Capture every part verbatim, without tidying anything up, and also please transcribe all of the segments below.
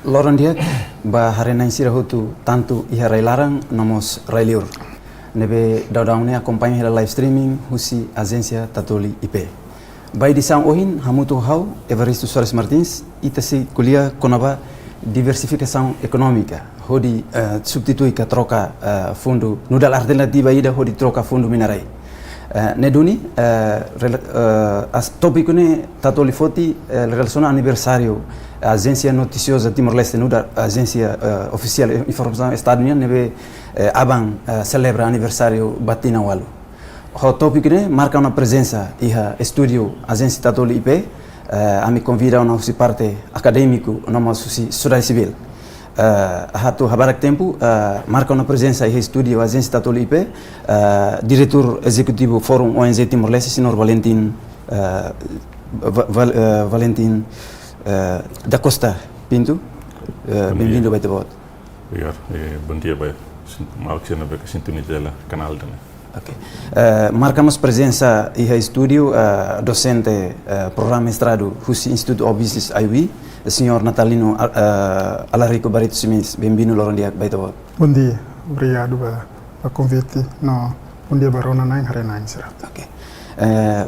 Loron di'ak ba haree-na'in sira hotu, tantu iha rai-laran no mós rai-liur, ne'ebé daudaun ne'e akompaña hela live streaming husi Ajénsia Tatoli I P. Ba edisaun ohin, hamutuk ho ha'u, Evaristo Soares Martins, ita sei ko'alia kona-ba diversifikasaun ekonómika, hodi, eh, substitui ka troka, eh, fundu, nu'udar alternativa ida hodi troka fundu mina-rai. Eh, ne'e duni, eh, rela-, eh, as-, tópiku ne'e Tatoli foti, eh, relasiona aniversáriu Ajénsia Notisioza Timor-Leste, nu'udar ajénsia, eh, ofisiál, eh, informasaun Estadu nian, ne'ebé, eh, aban, eh, selebra aniversáriu ba tinan ualu. Ho tópiku ne'e marka ona prezensa iha estúdiu Ajénsia Tatoli I P, eh, ami konvida ona husi parte akadémiku no mós husi sosiedade sivíl. Eh, atu habarak tempu, eh, marka ona prezensa iha estúdiu Ajénsia Tatoli I P, eh, diretór ezekutivu Fórum O N G Timor-Leste, señór Valentin, eh, Va-, Val-, eh, Valentin, eh, da Costa Pinto. Eh, Bom dia. Bem-vindo ba ita-boot. Obrigadu. Eh, bom dia ba sin-, maluk sira ne'ebé ke sintoniza hela kanál ida-ne'e. Ok. Eh, marka mós prezensa iha estúdiu, eh, dosente, eh, programa mestradu husi Instituto of Business I U I, señór Natalino, eh, Alarico Barreto Ximenes. Bem-vindo loron di'ak ba ita-boot. Bom dia. Obrigadu ba, ba konvite. No, bom dia ba rona-na'in, haree-na'in sira. Ok. Eh,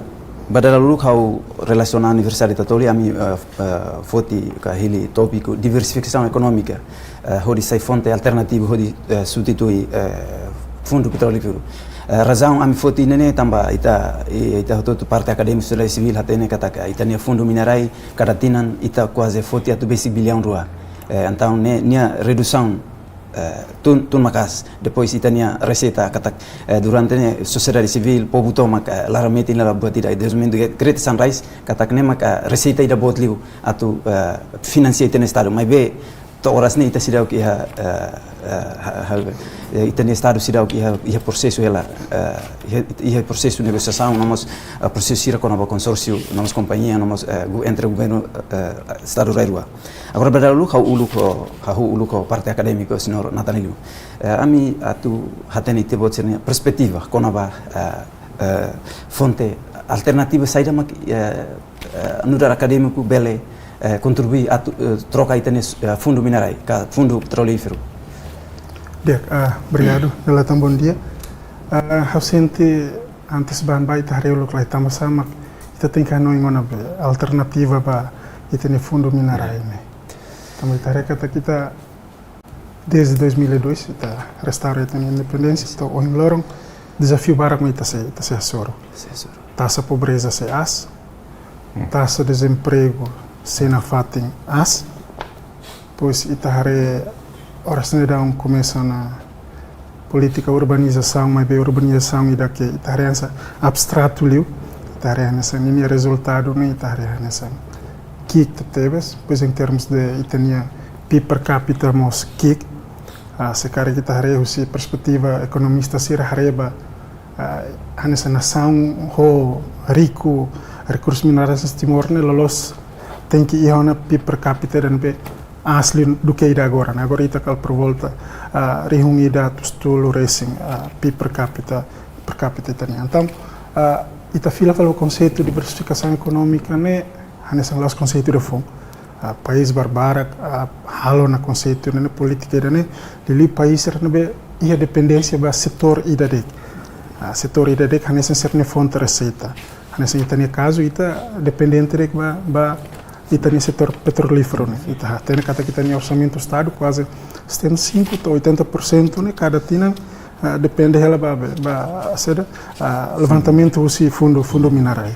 ba dala uluk ha'u relasiona aniversáriu Tatoli, ami, eh, eh, foti ka hili tópiku diversifikasaun ekonómika, eh, hodi sai fonte alternativu hodi, eh, substitui, eh, fundu petrolíferu. Eh, razaun ami foti ne'e ne'e tanba ita, i-, ita hotu parte akadémiku, sosiedade sivíl hatene katak ita-nia fundu mina-rai kada tinan ita kuaze foti atu besik biliaun rua. Eh, entaun ne'e nia redusaun, eh, tun, tun maka'as. Depois ita-nia reseita katak, eh, durante ne'e sosiedade sivíl, povu tomak, eh, laran metin hela buat ida, dezenvolvimentu Greater Sunrise, katak ne'e mak, eh, reseita ida boot liu atu, eh, finansia ita-nia Estadu. Maibé to'o oras ne'e ita seidauk iha, eh, eh, ha-, ha-, eh, ita-nia Estadu seidauk iha, iha prosesu hela, eh, iha, iha prosesu negosiasaun no mós, eh, prosesu sira kona-ba konsórsiu no mós kompañia no mós, eh, gu-, entre governu, eh, Estadu rai-rua. Agora ba dala uluk ha'u uluk ho, ha'u uluk ho parte akadémiku, señór Natalino. Eh, ami atu hatene ita-boot sira-nia perspetiva kona-ba, eh, eh, fonte alternativa saida mak, eh, eh, nu'udar akadémiku bele, eh, kontribui atu, eh, troka ita-nia, eh, fundu mina-rai ka fundu petrolíferu. Di'ak, ah, obrigadu. Dala ida tan bom dia. Ah, ha'u sente antes ba ne'ebá ita haree uluk lai tanba sá mak ita tenke hanoin ona be alternativa ba ita-nia fundu mina-rai ne'e. Tanba ita haree katak ita desde dois mil e dois, ita restaura ita-nia independénsia, to'o ohin loron, dezafiu barak mak ita sei, ita sei hasoru. Sei hasoru. Taxa pobreza sei aas, Hmm. taxa dezempregu sei nafatin aas, depois ita haree oras ne'e daudaun komesa ona polítika urbanizasaun, maibé urbanizasaun ida ke ita haree hanesan abstratu liu, ita haree hanesan ninia rezultadu ne'e ita haree hanesan ki'ik tebes, depois em termos de ita-nia P I B per capita mós ki'ik. Ah, se karik ita haree husi perspetiva ekonomista sira haree ba, ah, hanesan nasaun ho riku rekursus minerais Timor ne'e loloos tenke iha ona P I B per capita ida ne'ebé aas liu duké ida agora, ne'e agora ita kala por volta, ah, rihun ida atus tolu resin, ah, P I B per capita, per capita ita-nian. Entaun, ah, ita fila fali konseitu diversifikasaun ekonómika ne'e hanesan la'ós konseitu ida foun. Ah, país barbarak, ah, halo ona konseitu ne'e, polítika ida ne'e, liuliu país sira ne'ebé iha dependénsia ba setór ida de'it. Ah, setór ida de'it hanesan sira-nia fonte reseita. Hanesan ita-nia kazu, ita dependente de'it ba, ba ita-nia setór petrolíferu ne'e. Ita hatene katak ita-nia orsamentu Estadu kuaze setenta e cinco to'o oitenta por cento ne'e kada tinan, ah, depende hela ba, ba, saida, ah, levantamentu husi fundu, fundu mina-rai.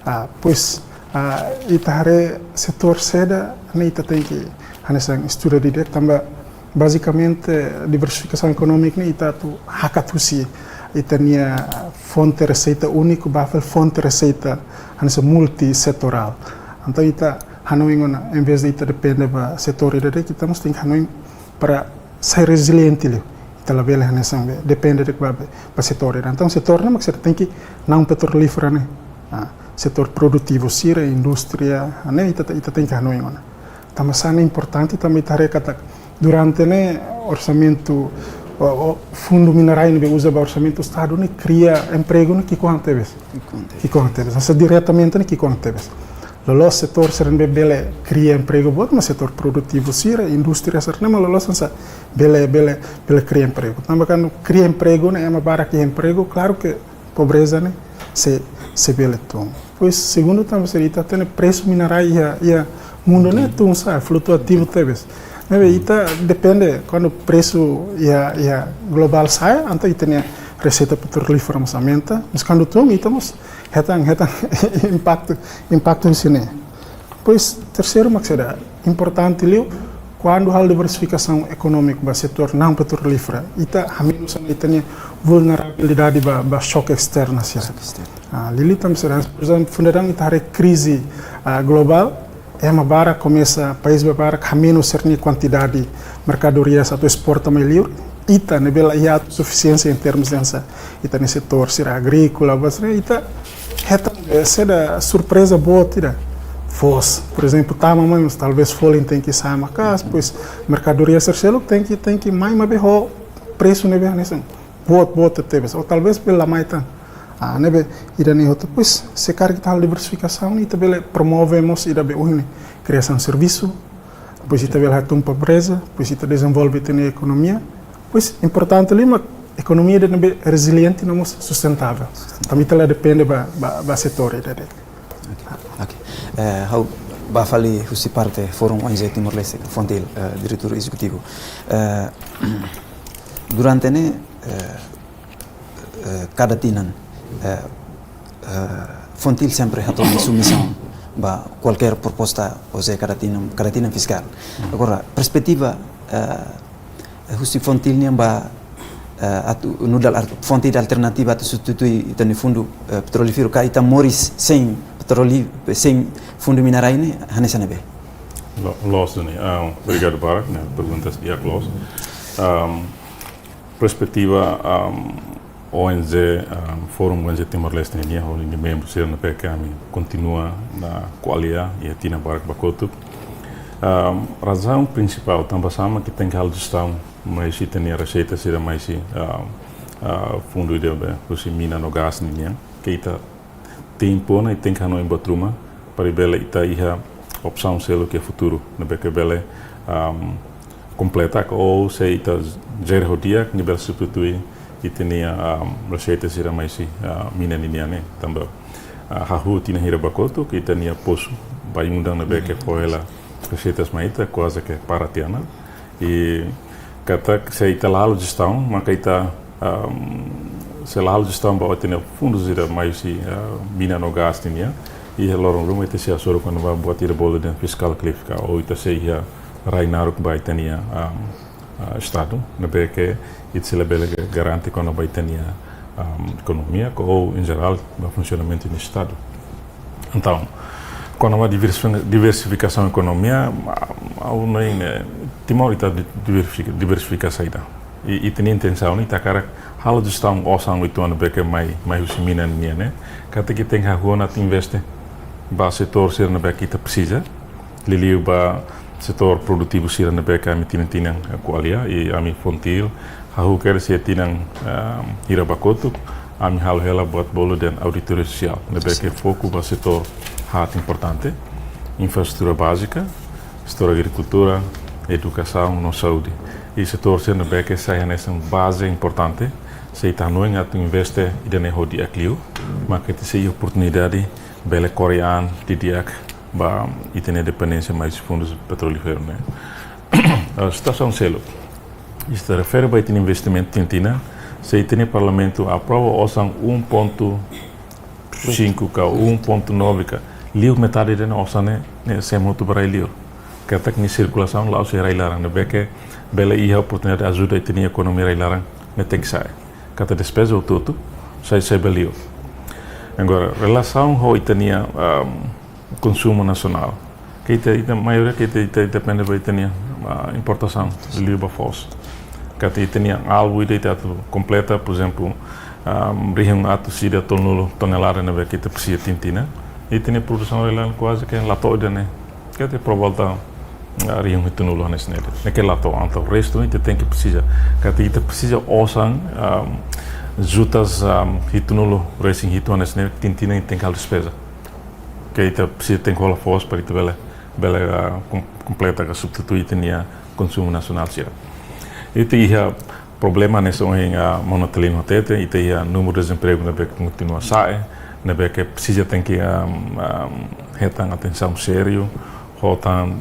Ah, pois, ah, ita haree setór saida ne'e ita tenke hanesan estuda didi'ak tanba, bazikamente, diversifikasaun ekonómika ne'e ita atu hakat husi ita-nia fonte reseita úniku ba fali fonte reseita hanesan multisetorál. Entaun ita hanoin ona, em vez de ita depende ba setór ida de'it, ita mós tenke hanoin para sai reziliente liu. Ita labele hanesan be depende de'it ba, ba setór ida. Entaun setór ne'e mak sira tenke naun petrolíferu ne'e. Ah, setór produtivu sira, indústria, ah, ne'e ita, ita tenke hanoin ona. Tanba sá ne'e importante, tanba ita haree katak durante ne'e orsamentu, o, o, fundu mina-rai ne'ebé uza ba orsamentu Estadu ne'e kria empregu ne'e ki'ikoan tebes. Ki'ikoan tebes. Ki'ikoan tebes. Hanesan diretamente ne'e ki'ikoan tebes. Loloos setór sira ne'ebé bele kria empregu boot mak setór produtivu sira, indústria sira ne'e mak loloos hanesan bele, bele, bele kria empregu. Tanba kuandu kria empregu ne'e ema barak iha empregu, klaru ke pobreza ne'e sei, sei bele tun. Depois segundu tanba sira ita hatene presu mina-rai iha, iha mundu ne'e tun sa'e, flutuativu tebes. Ne'ebé ita depende kuandu presu iha, iha globál sa'e, entaun ita-nia reseita petrolífera mós aumenta. Mas kuandu tun ita mós hetan, hetan impaktu, impaktu husi ne'e. Depois terseiru mak saida, importante liu, kuandu halo diversifikasaun ekonómiku ba setór naun petrolífera, ita hamenus ona ita-nia vulnerabilidade ba, ba xoke esterna sira. Xoke esterna. Ah, liuliu tanba sira, por ezemplu, funda daudaun ita haree krize, ah, globál, ema barak komesa, país barak hamenus sira-nia kuantidade merkadorias atu esporta mai liur, ita ne'ebé la iha autosufisiénsia em termos de hanesan ita-nia setór sira agríkola, mas ne'e ita hetan, eh, saida, surpreza boot ida. Foos, por ezemplu, tama mai, mas talvés folin tenke sa'e maka'as, depois merkadoria sira seluk tenke, tenke mai maibé ho presu ne'ebé hanesan boot, boot tebes, ou talvés bele la mai tan. Ah, ne'ebé ida-ne'e hotu, depois se karik ita halo diversifikasaun, ita bele promove mós ida be ohin ne'e, kriasaun servisu, depois ita bele hatún pobreza, depois ita dezenvolve ita-nia ekonomia. Depois importante liu mak ekonomia ida ne'ebé reziliente no mós sustentável. Tanba ita la depende ba, ba, ba setór ida de'it. Ok. Ok. Eh, ha'u bá fali husi parte Fórum O N G Timor-Leste, FONTIL, eh, diretór ezekutivu. Eh, durante ne'e, eh, eh, kada tinan, eh, eh, FONTIL sempre hato'o submisaun ba kualkér proposta, ou seja, kada tinan, kada tinan fiskál. Agora, perspetiva, eh, husi FONTIL nian ba, eh, atu nu'udar ar-, fonte de alternativa atu substitui ita-nia fundu, eh, petrolíferu, ka ita moris sein petroli-, sein fundu mina-rai ne'e, hanesan ne'ebé? Lo-, loos duni. Ah, obrigadu barak, ne'e perguntas di'ak loos. Ahm, perspetiva, ahm, O N G, ahm, Fórum O N G Timor-Leste nian, ho nia membru sira ne'ebé ke ami kontinua ko'alia iha tinan barak ba kotuk. Ahm, razaun prinsipál tanba sá mak ita tenke halo jestaun mai husi ita-nia reseita sira mai husi, ahm, ah, fundu ida be husi mina no gás nian, ke ita tempu ona ita tenke hanoin buat ruma, para bele ita iha opsaun seluk iha futuru, ne'ebé ke bele, ahm, kompleta ka ou se ita jere ho di'ak, nia bele substitui ita-nia, ahm, reseita sira mai husi, ah, mina ninian ne'e. Tanba, ah, hahú tinan hira ba kotuk, ke ita-nia posu Bayu-Undan ne'ebé ke fó hela reseitas mai ita, kuaze ke para tiha ona. I katak se ita la halo jestaun, maka ita, ahm, se la halo jestaun ba ita-nia fundu sira mai husi, ah, mina no gás nian, iha loron ruma ita sei hasoru kona-ba buat ida bolu dehan fiscal cliff ka, ou ita sei iha rai naruk ba ita-nia, ahm, ah, Estadu, ne'ebé ke ita sei labele ga-, garante kona-ba ita-nia, ahm, ekonomia, ka ou, em geral, ba funsionamentu nia Estadu. Entaun, kona-ba diversi-, diversifikasaun ekonomia, ah, ha'u hanoin, eh, Timor ita di-, diversifika, diversifika saida. I, ita-nia intensaun ita hakarak halo jestaun osan uitoan ne'ebé ke mai, mai husi mina nian ne'e. Katak ita tenke hahú ona atu investe ba setór sira ne'ebé ke ita presiza. Liuliu ba setór produtivu sira ne'ebé ke ami tinan-tinan, eh, ko'alia, i ami FONTIL hahú kedas iha tinan, ehm, hira ba kotuk, ami halo hela buat bolu dehan auditoria sosiál, ne'ebé ke foku ba setór haat importante, infraestrutura bázika, setór agrikultura, edukasaun no saúde. I setór sira ne'ebé ke sai hanesan baze importante, se ita hanoin atu investe ida-ne'e ho di'ak liu, maka ita sei oportunidade bele kore an didi'ak ba ita-nia dependénsia mai husi fundu petrolíferu ne'e. Ah, situasaun seluk. Ita refere ba ita-nia investimentu tinan-tinan, se ita-nia Parlamentu aprova osan um ponto cinco ka um ponto nove ka, liu metade ida-ne'e osan ne'e, ne'e sei mutu ba rai-liur. Katak nia sirkulasaun la'ós iha rai-laran, ne'ebé ke bele iha oportunidade ajuda ita-nia ekonomia rai-laran ne'e tenke sa'e. Katak despeza hotu-hotu sai, sai ba liur. Agora, relasaun ho ita-nia, ahm, konsumu nasionál. Ke ita, ita maioria ke ita, ita, ita depende ba ita-nia, ah, importasaun, liu ba foos. Katak ita-nia alvu ida ita atu kompleta, por ezemplu, ah, rihun atus ida tolunulu tonelada ne'ebé ke ita presiza tinan-tinan. Ita-nia produsaun rai-laran kuaze ke la to'o ida-ne'e. Katak por volta, ah, rihun hitunulu hanesan ne'e. Ne'e ke la to'o, entaun restu ita tenke presiza. Katak ita presiza osan, ah, jutas, ah, hitunulu resin hitu hanesan ne'e, tinan-tinan ita tenke halo despeza. ke ita presiza tenke hola foos para ita bele, bele, ah, kom-, kompleta ka substitui ita-nia konsumu nasionál sira. Ita iha problema hanesan ohin, ah, maun Natalino hatete, ita iha númeru dezempregu ne'ebé ke kontinua sa'e, ne'ebé ke presiza tenke, ah, ah, hetan atensaun sériu, ho tan,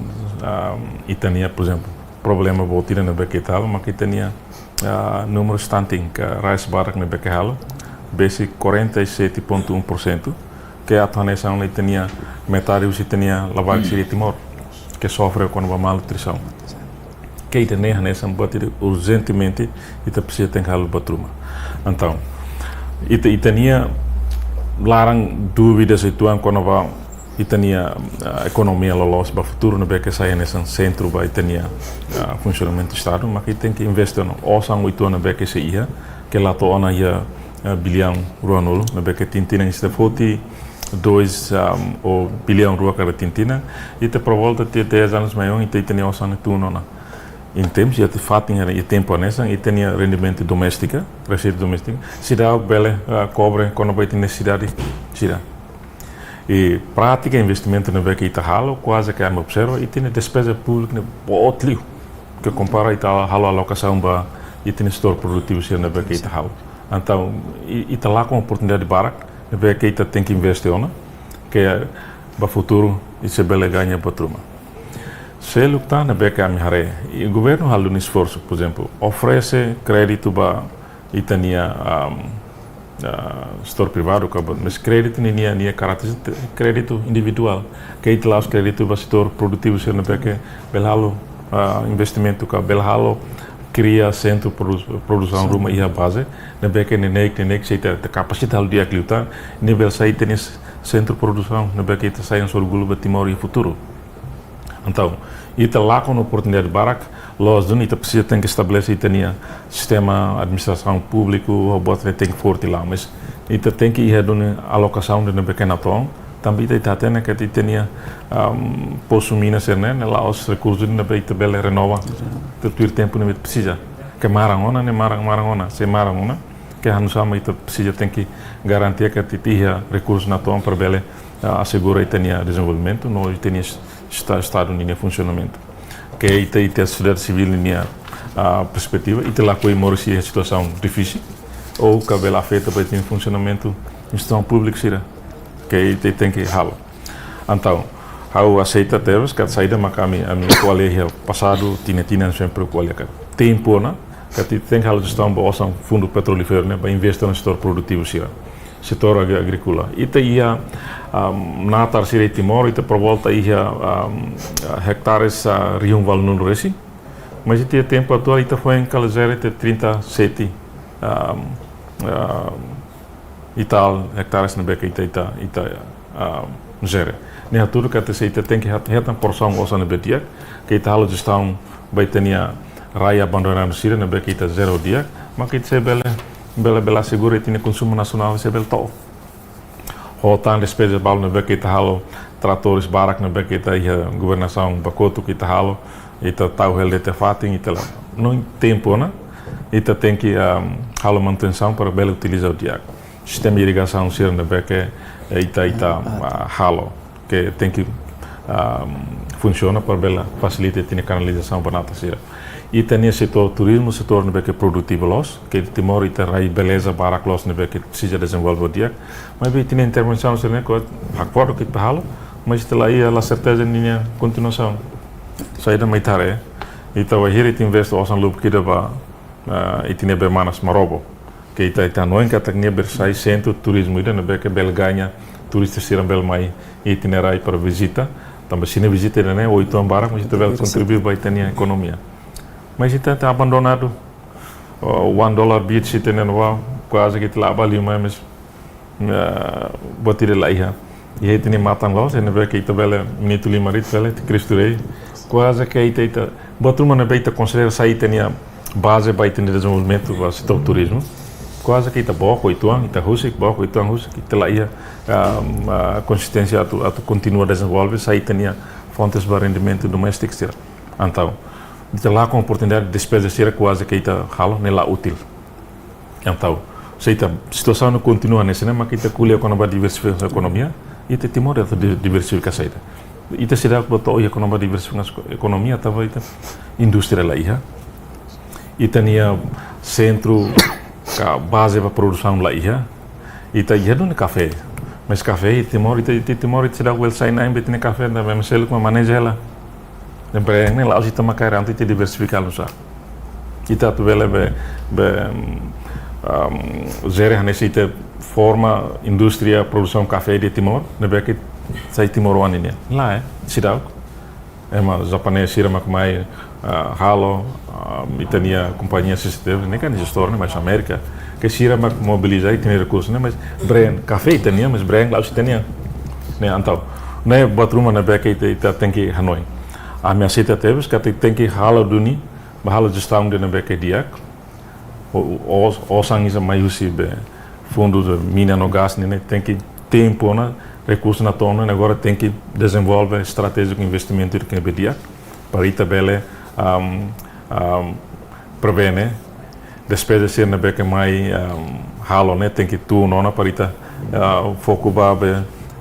ah, ita-nia, por ezemplu, problema boot ida ne'ebé ke ita halo, mak ita-nia, ah, númeru stunting, ka rais barak ne'ebé ke halo, besik quarenta e sete ponto um por cento, ke atu hanesan ita-nia metade husi ita-nia labarik sira iha Timor, ke sofre kona-ba malnutrisaun. Ke ida-ne'e hanesan buat ida urjentemente ita presiza tenke halo buat ruma. Entaun, ita, ita-nia laran dúvida sei tuan kona-ba ita-nia, ah, ekonomia loloos ba futuru ne'ebé ke sai hanesan sentru ba ita-nia, ah, funsionamentu Estadu, mak ita tenke investe ona osan uitoan ne'ebé ke sei iha, ke la to'o ona iha, ah, biliaun ruanulu, ne'ebé ke tinan ida sei foti dois, ah, ou biliaun rua kada tinan, ita por volta de dez anos mai oin, ita, ita-nia osan ne'e tun ona. Em termos, ita fatin iha tempu hanesan, ita-nia rendimentu doméstika, reseita doméstika, seidauk bele, ah, kobre kona-ba ita-nia nesesidade sira. I prátika investimentu ne'ebé ke ita halo, kuaze ke ami observa, ita-nia despeza públika ne'e boot liu, ke kompara ita halo alokasaun ba ita-nia setór produtivu sira ne'ebé ke ita halo. Entaun, i-, ita lakon oportunidade barak ne'ebé ke ita tenke investe ona, ke ba futuru ita sei bele gaña buat ruma. Seluk tan ne'ebé ke ami haree, i governu halo esforsu, por ezemplu, oferese kréditu ba ita-nia, am, ah, setór privadu, ka ba, mas kréditu ne'e nia, nia karakterístika kréditu individuál. Ke ita la'ós kréditu ba setór produtivu sira ne'ebé ke bele halo, ah, investimentu ka bele halo kria sentru produ-, produsaun ruma iha baze, ne'ebé ke neineik, neineik sei ita, ita kapasita halo di'ak liután, ne'e bele sai ita-nia sentru produsaun, ne'ebé ke ita sai hanesan orgullu ba Timor iha futuru. Entaun, ita lakon oportunidade barak, loos duni ita presiza tenke estabelese ita-nia sistema administrasaun públiku, ho buat ne'e tenke forte la'o, mas ita tenke iha duni alokasaun ida ne'ebé ke natoon, tanba ita, ita hatene katak ita-nia, am, posu mina sira-ne'e, ne'e la'ós rekursu ida ne'ebé ita bele renova, tuir tempu ne'ebé presiza. Ke maran ona, ne'e maran, maran ona, sei maran ona, ke hanusá mak ita presiza tenke garantia katak ita iha rekursu natoon para bele, ah, asegura ita-nia dezenvolvimentu, no ita-nia esta-, Estadu ninia funsionamentu. Ke ita, ita sosiedade sivíl ninia, ah, perspetiva, ita lakohi moris iha situasaun difisil, ou ka bele afeta ba ita-nia funsionamentu instituisaun públika sira, ke ita tenke halo. Entaun, ha'u aseita tebes katak saida mak ami, ami ko'alia iha pasadu, tinan-tinan sempre ko'alia katak tempu ona, katak ita tenke halo jestaun ba osan Fundu Petrolíferu ne'e, ba investe ona setór produtivu sira, setór agri-, agríkola. Ita iha, am, natar sira iha Timor, ita por volta iha, am, hektares, ah, rihun valunulu resin. Mas ita iha tempu atuál, ita foin kala jere tiha trinta e sete, am, am, e tal hektares ne'ebé ke ita, ita, ita, ah, jere. Ne'e hatudu katak se ita tenke het-, hetan porsaun osan ne'ebé di'ak, ke ita halo jestaun ba ita-nia rai abandonadu sira ne'ebé ke ita jere ho di'ak, mak ita sei bele, bele, bele asegura ita-nia konsumu nasionál sei bele to'o. Ho tan despeza balu ne'ebé ke ita halo, tratores barak ne'ebé ke ita iha governasaun ba kotuk ita halo, ita tau hela de'it iha fatin, ita la. No tempu ona, ita tenke, ah, halo manutensaun para bele utiliza ho di'ak. Sistema irrigasaun sira ne'ebé ke, eh, ita, ita, ah, halo, ke tenke, ah, funsiona para bele fasilita ita-nia kanalizasaun ba natar sira. Ita-nia setór turizmu, setór ne'ebé ke produtivu loos, ke Timor ita rai beleza barak loos ne'ebé ke presiza dezenvolve ho di'ak. Maibé ita-nia intervensaun sira-ne'e, ko hakfodak ita halo, mas ita la iha, la serteza ninia kontinuasaun. Saida mak ita haree, ita wainhira ita investe osan lubuk ida ba, ah, ita-nia bee manas Marobo. Ke ita, ita hanoin katak nia bele sai sentru turizmu ida ne'ebé ke bele gaña turista sira bele mai ita-nia rai para vizita. Tanba sira-nia vizita ida-ne'e, oituan barak, mas ita bele kontribui ba ita-nia ekonomia. Mas ita, ita abandonadu, oh, One Dollar Beach ita-nia ne'ebá, kuaze ke ita la bá liu mai, mas, ah, buat ida la iha. Iha ita-nia matan loos, ne'ebé ke ita bele, minutu lima de'it bele, ita Cristo Rei. Kuaze ke ita, ita, buat ruma ne'ebé ita konsidera sai ita-nia baze ba ita-nia dezenvolvimentu, ba setór turizmu. Kuaze ke ita book oituan, ita husik, book oituan husik, ita la iha, ah, ah, konsisténsia atu, atu kontinua dezenvolve, sai ita-nia fontes ba rendimentu doméstiku sira. Entaun, ita lakon oportunidade, despeza sira kuaze ke ita halo ne'e la útil. Entaun, se ita situasaun ne'e kontinua hanesan ne'e, mak ita ko'alia kona-ba diversifikasaun ekonomia, Ita Timor ita di-, diversifika saida. Ita seidauk bá to'o iha kona-ba diversifikasaun ekonomia, tanba ita indústria la iha. Ita-nia sentru ka baze ba produsaun la iha. Ita iha duni kafé. Mas kafé iha Timor, ita, ita Timor ita seidauk bele sai na'in ba ita-nia kafé, entaun ema seluk mak maneja hela. Empre ne'e la'ós ita mak kaer, entaun ita diversifika oinsá. Ita atu bele be, be, um, jere hanesan ita forma indústria produsaun kafé iha Timor, ne'ebé ke sai timoroan nian. Lae, seidauk. Ema japonés sira mak mai, ah, halo, ah, ita-nia kompañia C C T V, ne'e kan jestór ne'e mai husi Amérika. Ke sira mak mobiliza ita-nia rekursu ne'e, mas brand, kafé ita-nian, mas brand la'ós ita-nian. Ne'e entaun. Ne'e buat ruma ne'ebé ke ita, ita tenke hanoin. Ami aseita tebes, katak tenke halo duni, bá halo jestaun ida ne'ebé ke di'ak. O, o, osan ne'ebé mai husi be fundu de mina no gás ne'e, ne'e tenke tempu ona, rekursu natoon ona, agora tenke dezenvolve estratéjiku investimentu ida ke be di'ak, para ita bele, am, am, prevene despeza sira ne'ebé ke mai, am, halo ne'e tenke tun ona para ita, ah, foku ba be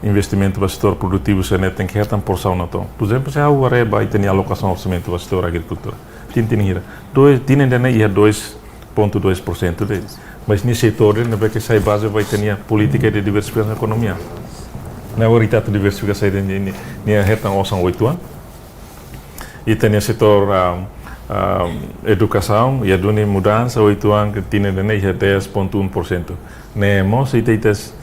investimentu ba setór produtivu sira ne'e tenke hetan porsaun natoon. Por ezemplu, se ha'u haree ba ita-nia alokasaun orsamentu ba setór agrikultura. Tinan hira. Dois, tinan ida-ne'e iha dois ponto dois por cento de'it. Mas nia setór ida ne'ebé ke sai baze ba ita-nia polítika de diversifikasaun ekonomia. Ne'e agora ita atu diversifika saida, nia, nia, nia hetan osan oituan. Ita-nia setór, ah, ah, edukasaun, iha duni mudansa, oituan ke tinan ida-ne'e iha dez ponto um por cento. Ne'e mós ita, ita s-,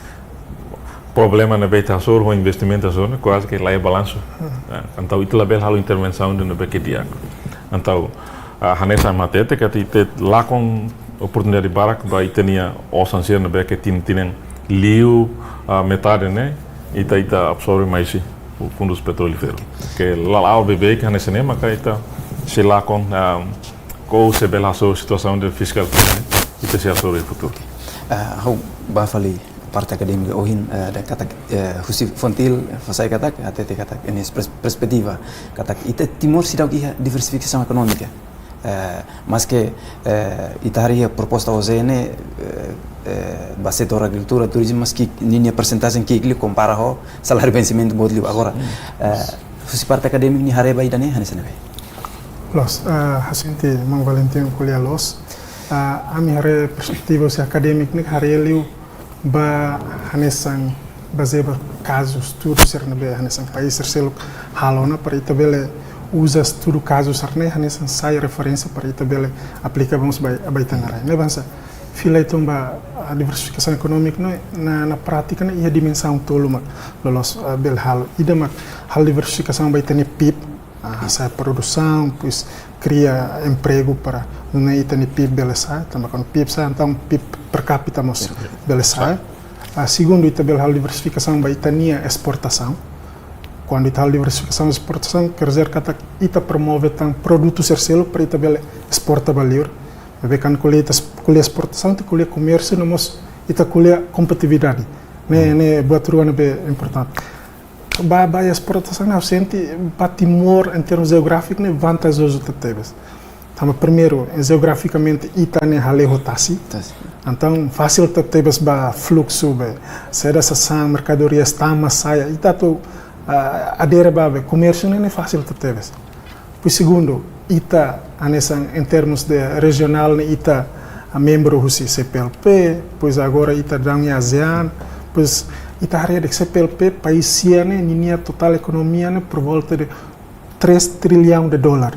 problema ne'ebé ita hasoru, ho investimentu hasoru, kuaze ke la iha balansu. Hmm. Ah, entaun ita labele halo intervensaun ida ne'ebé ke di'ak. Entaun, ah, hanesan ami hatete katak ita lakon oportunidade barak ba ita-nia osan sira ne'ebé ke tinan-tinan liu, ah, metade ne'e, ita, ita absorve mai husi Fundus Petrolíferu. Ke la, la'o beibeik hanesan ne'e, maka ita sei lakon, ah, ou sei bele hasoru situasaun ida fiskál ne'e, ita sei hasoru iha futuru. Ah, ha'u bá fali parte akadémika ohin, eh, dehan katak, eh, husi Fontil, fó sai katak, hatete katak, nia pers-, perspetiva, katak ita Timor seidauk iha diversifikasaun ekonómika. Eh, maske, eh, ita haree iha proposta OJE ne'e, eh, eh, ba setór agrikultura, turizmu, maske ninia persentajen ki'ik liu kompara ho saláriu vensimentu boot liu agora. Hmm. Eh, husi parte akadémika nia haree ba ida-ne'e, hanesan ne'ebé? Loos, eh, ha'u sente maun Valentino ko'alia loos. Eh, ami haree perspetiva husi akadémiku ne'e haree liu ba hanesan bazeia ba kazu, estudu sira ne'ebé hanesan país sira seluk halo ona para ita bele uza estudu kazu sira-ne'e hanesan sai referénsia para ita bele aplika ba mós ba, ba ita-nia rai. Ne'e hanesan fila uitoan ba, ah, diversifikasaun ekonómika ne'e na, na prátika ne'e iha dimensaun tolu mak loloos, ah, bele halo. Ida mak halo diversifikasaun ba ita-nia PIB, ah, sai produsaun, depois kria empregu para nune'e ita-nia PIB bele sa'e, tanba kuandu PIB sa'e, entaun PIB per capita mós bele sa'e. Ah, segundu, ita bele halo diversifikasaun ba ita-nia esportasaun. Kuandu ita halo diversifikasaun esportasaun, quer dizer katak ita promove tan produtu sira seluk para ita bele esporta ba liur. Ne'ebé kuandu ko'alia ita es-, ko'alia esportasaun, ita ko'alia komérsiu, no mós ita ko'alia kompetitividade. Ne'e, ne'e buat rua ne'ebé importante. Ba, ba esportasaun ne'e ha'u sente ba Timor, em termos jeográfiku, ne'e vantajozu tebetebes. Tanba primeiru, jeografikamente ita ne'e hale'u ho tasi. Tasi. Entaun, fasil tebetebes ba fluksu be, saida sasán, merkadorias tama, sai, ita atu, ah, adere ba be, komérsiu ne'e, ne'e fasil tebetebes. Depois segundu, ita hanesan em termos de rejionál ne'e ita, ah, membru husi CPLP, depois agora ita daudaun iha ASEAN, depois ita haree de'it CPLP, país sira ne'e, ninia totál ekonomia ne'e por volta de três trilhão de dólar.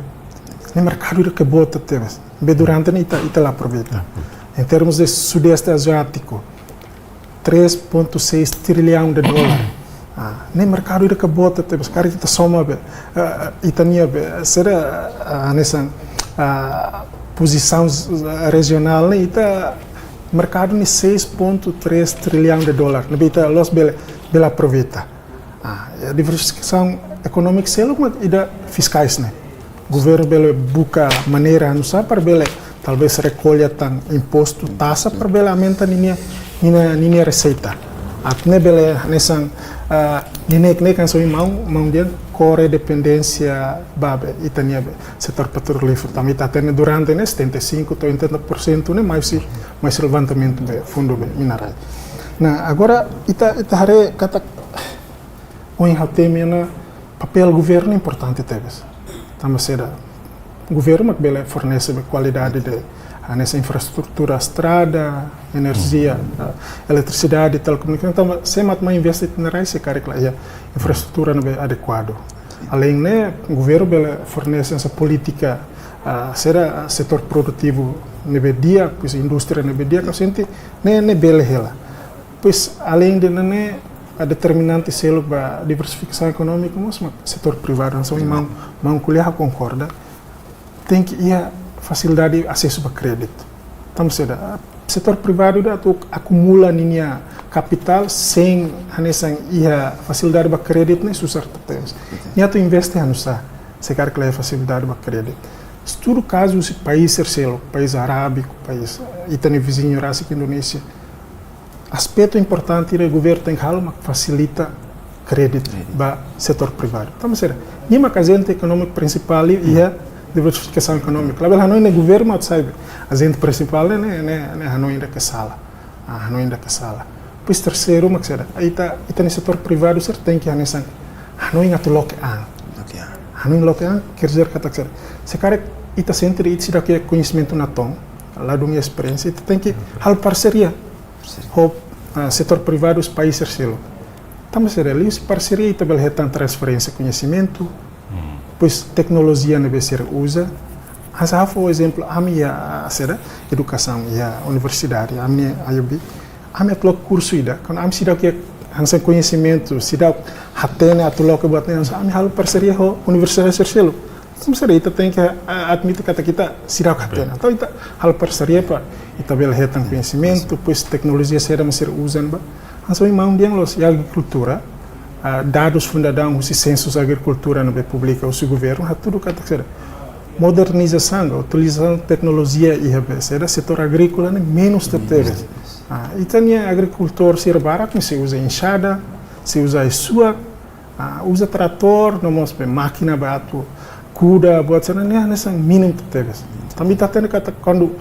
Ne'e merkadu ida ke boot tebes. Be durante ne'e ita, ita la aproveita. Em termos de Sudeste Asiático, três ponto seis trilhão de dólar. Ah, ne'e merkadu ida ke boot tebes. Karik ita soma be, eh, ita-nia be, sira, ah, hanesan, ah, pozisaun, ah, rejionál ne'e ita merkadu ne'e seis ponto três trilhão de dólar. Ne'ebé ita la'ós bele, bele aproveita. Ah, diversifikasaun ekonómika seluk mak ida fiskais ne'e. Governu bele buka maneira oinsá para bele, talvés, rekolla tan impostu, taxa para bele aumenta ninia, ninia, ninia reseita. Atu nune'e bele hanesan, ah, ninia ne'e kan sobi maun, maun dehan kore dependénsia ba be, ita-nia be, setór petrolíferu. Tanba ita hatene durante ne'e setenta e cinco to'o oitenta por cento ne'e mai husi, mai husi levantamentu be, fundu be, mina-rai. Nah, agora ita, ita haree katak Ohin ha'u temi ona papél governu importante tebes. Tanba saida, governu mak bele fornese be kualidade de, ah, hanesan infraestrutura, estrada, enerjia, ah, eletrisidade, telekomunikasaun, tanba sé mak mai investe iha rai se karik la iha infraestrutura ne'ebé adekuadu. Aleinde ne'e, governu bele fornese hanesan polítika, ah, saida, ah, setór produtivu ne'ebé di'ak, pois indústria ne'ebé di'ak, ha'u sente ne'e, ne'e bele hela. Pois, aleinde ne'e, ne'e, ah, determinante seluk ba diversifikasaun ekonómika mós mak setór privadu, hanesan maun, maun ko'alia, ha'u konkorda. Tenke iha fasilidade asesu ba kréditu. Tanba saida, setór privadu ida atu akumula ninia kapitál sein hanesan iha fasilidade ba kréditu ne'e susar tebes. Nia atu investe hanusá, se karik la iha fasilidade ba kréditu. Estuda kazu husi país terseiro, país arábiku, país, eh, ita-nia viziñu rasik Indonézia. Aspetu importante ida governu tenke halo mak fasilita kréditu, kréditu, ba setór privadu. Tanba saida, nia mak ajente ekonómiku prinsipál iha diversifikasaun ekonómika. Labele hanoin ne'e governu mak sai be ajente prinsipál ne'e, ne'e, ne'e, ne'e hanoin ida ke sala. Ah, hanoin ida ke sala. Pois terseiru mak saida, ita, ita-nia setór privadu sira tenke hanesan hanoin atu loke an. Loke an. Hanoin loke an, quer dizer katak saida, se karik ita sente de'it seidauk iha koñesimentu natoon, la dun iha esperiénsia, ita tenke halo parseria ho, ah, setór privadu husi país terseiro. Tanba saida, liuhusi parseria ita bele hetan transferénsia koñesimentu, pois teknolojia ne'ebé sira uza. Hanesan ha'u fó ezemplu, ami iha, ah, saida, edukasaun, iha universidade, ami iha I O B, ami atu loke kursu ida, kuandu ami seidauk iha hanesan koñesimentu, seidauk hatene atu loke buat ne'e, hanesan ami halo parseria ho universidade terseiro. Tanba saida, ita tenke, ah, admite katak ita seidauk hatene. Entaun ita halo parseria para ita bele hetan koñesimentu, pois teknolojia saida mak sira uza ne'ebá. Hanesan maun dehan loos, iha agrikultura, ah, dadus fundadaun husi sensus agrikultura ne'ebé publika husi governu, hatudu katak saida, modernizasaun, utilizasaun teknolojia iha be saida, setór agríkola ne'e menus tebetebes. Ah, ita-nia agrikultór sira barak ne'e sei uza enxada, sei uza ai-suak, ah, uza tratór, no mós be mákina ba atu kuda, buat sira-ne'e hanesan mínimu tebes. Tanba ita hatene katak kuandu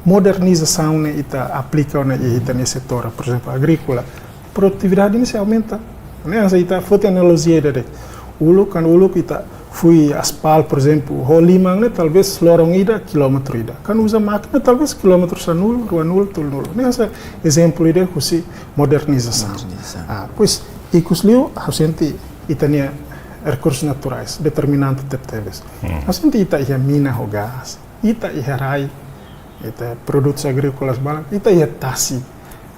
modernizasaun ne'e ita aplika ona iha ita-nia setór, por ezemplu, agríkola, produtividade ne'e sei aumenta. Ne'e, hanesan ita foti analojia ida de'it. Uluk, kuandu uluk ita fui aspal, por ezemplu, ho liman ne'e, talvés loron ida, kilómetru ida. Kuandu uza mákina, talvés kilómetru sanulu, ruanulu, tolunulu. Ne'e hanesan ezemplu ida husi modernizasaun. Modernizasaun. Ah, pois, ikus liu, ha'u sente ita-nia rekursus naturais, determinante tebetebes. Hmm. Ha'u sente ita iha mina ho gás, ita iha rai, ita produtus agríkolas barak, ita iha tasi.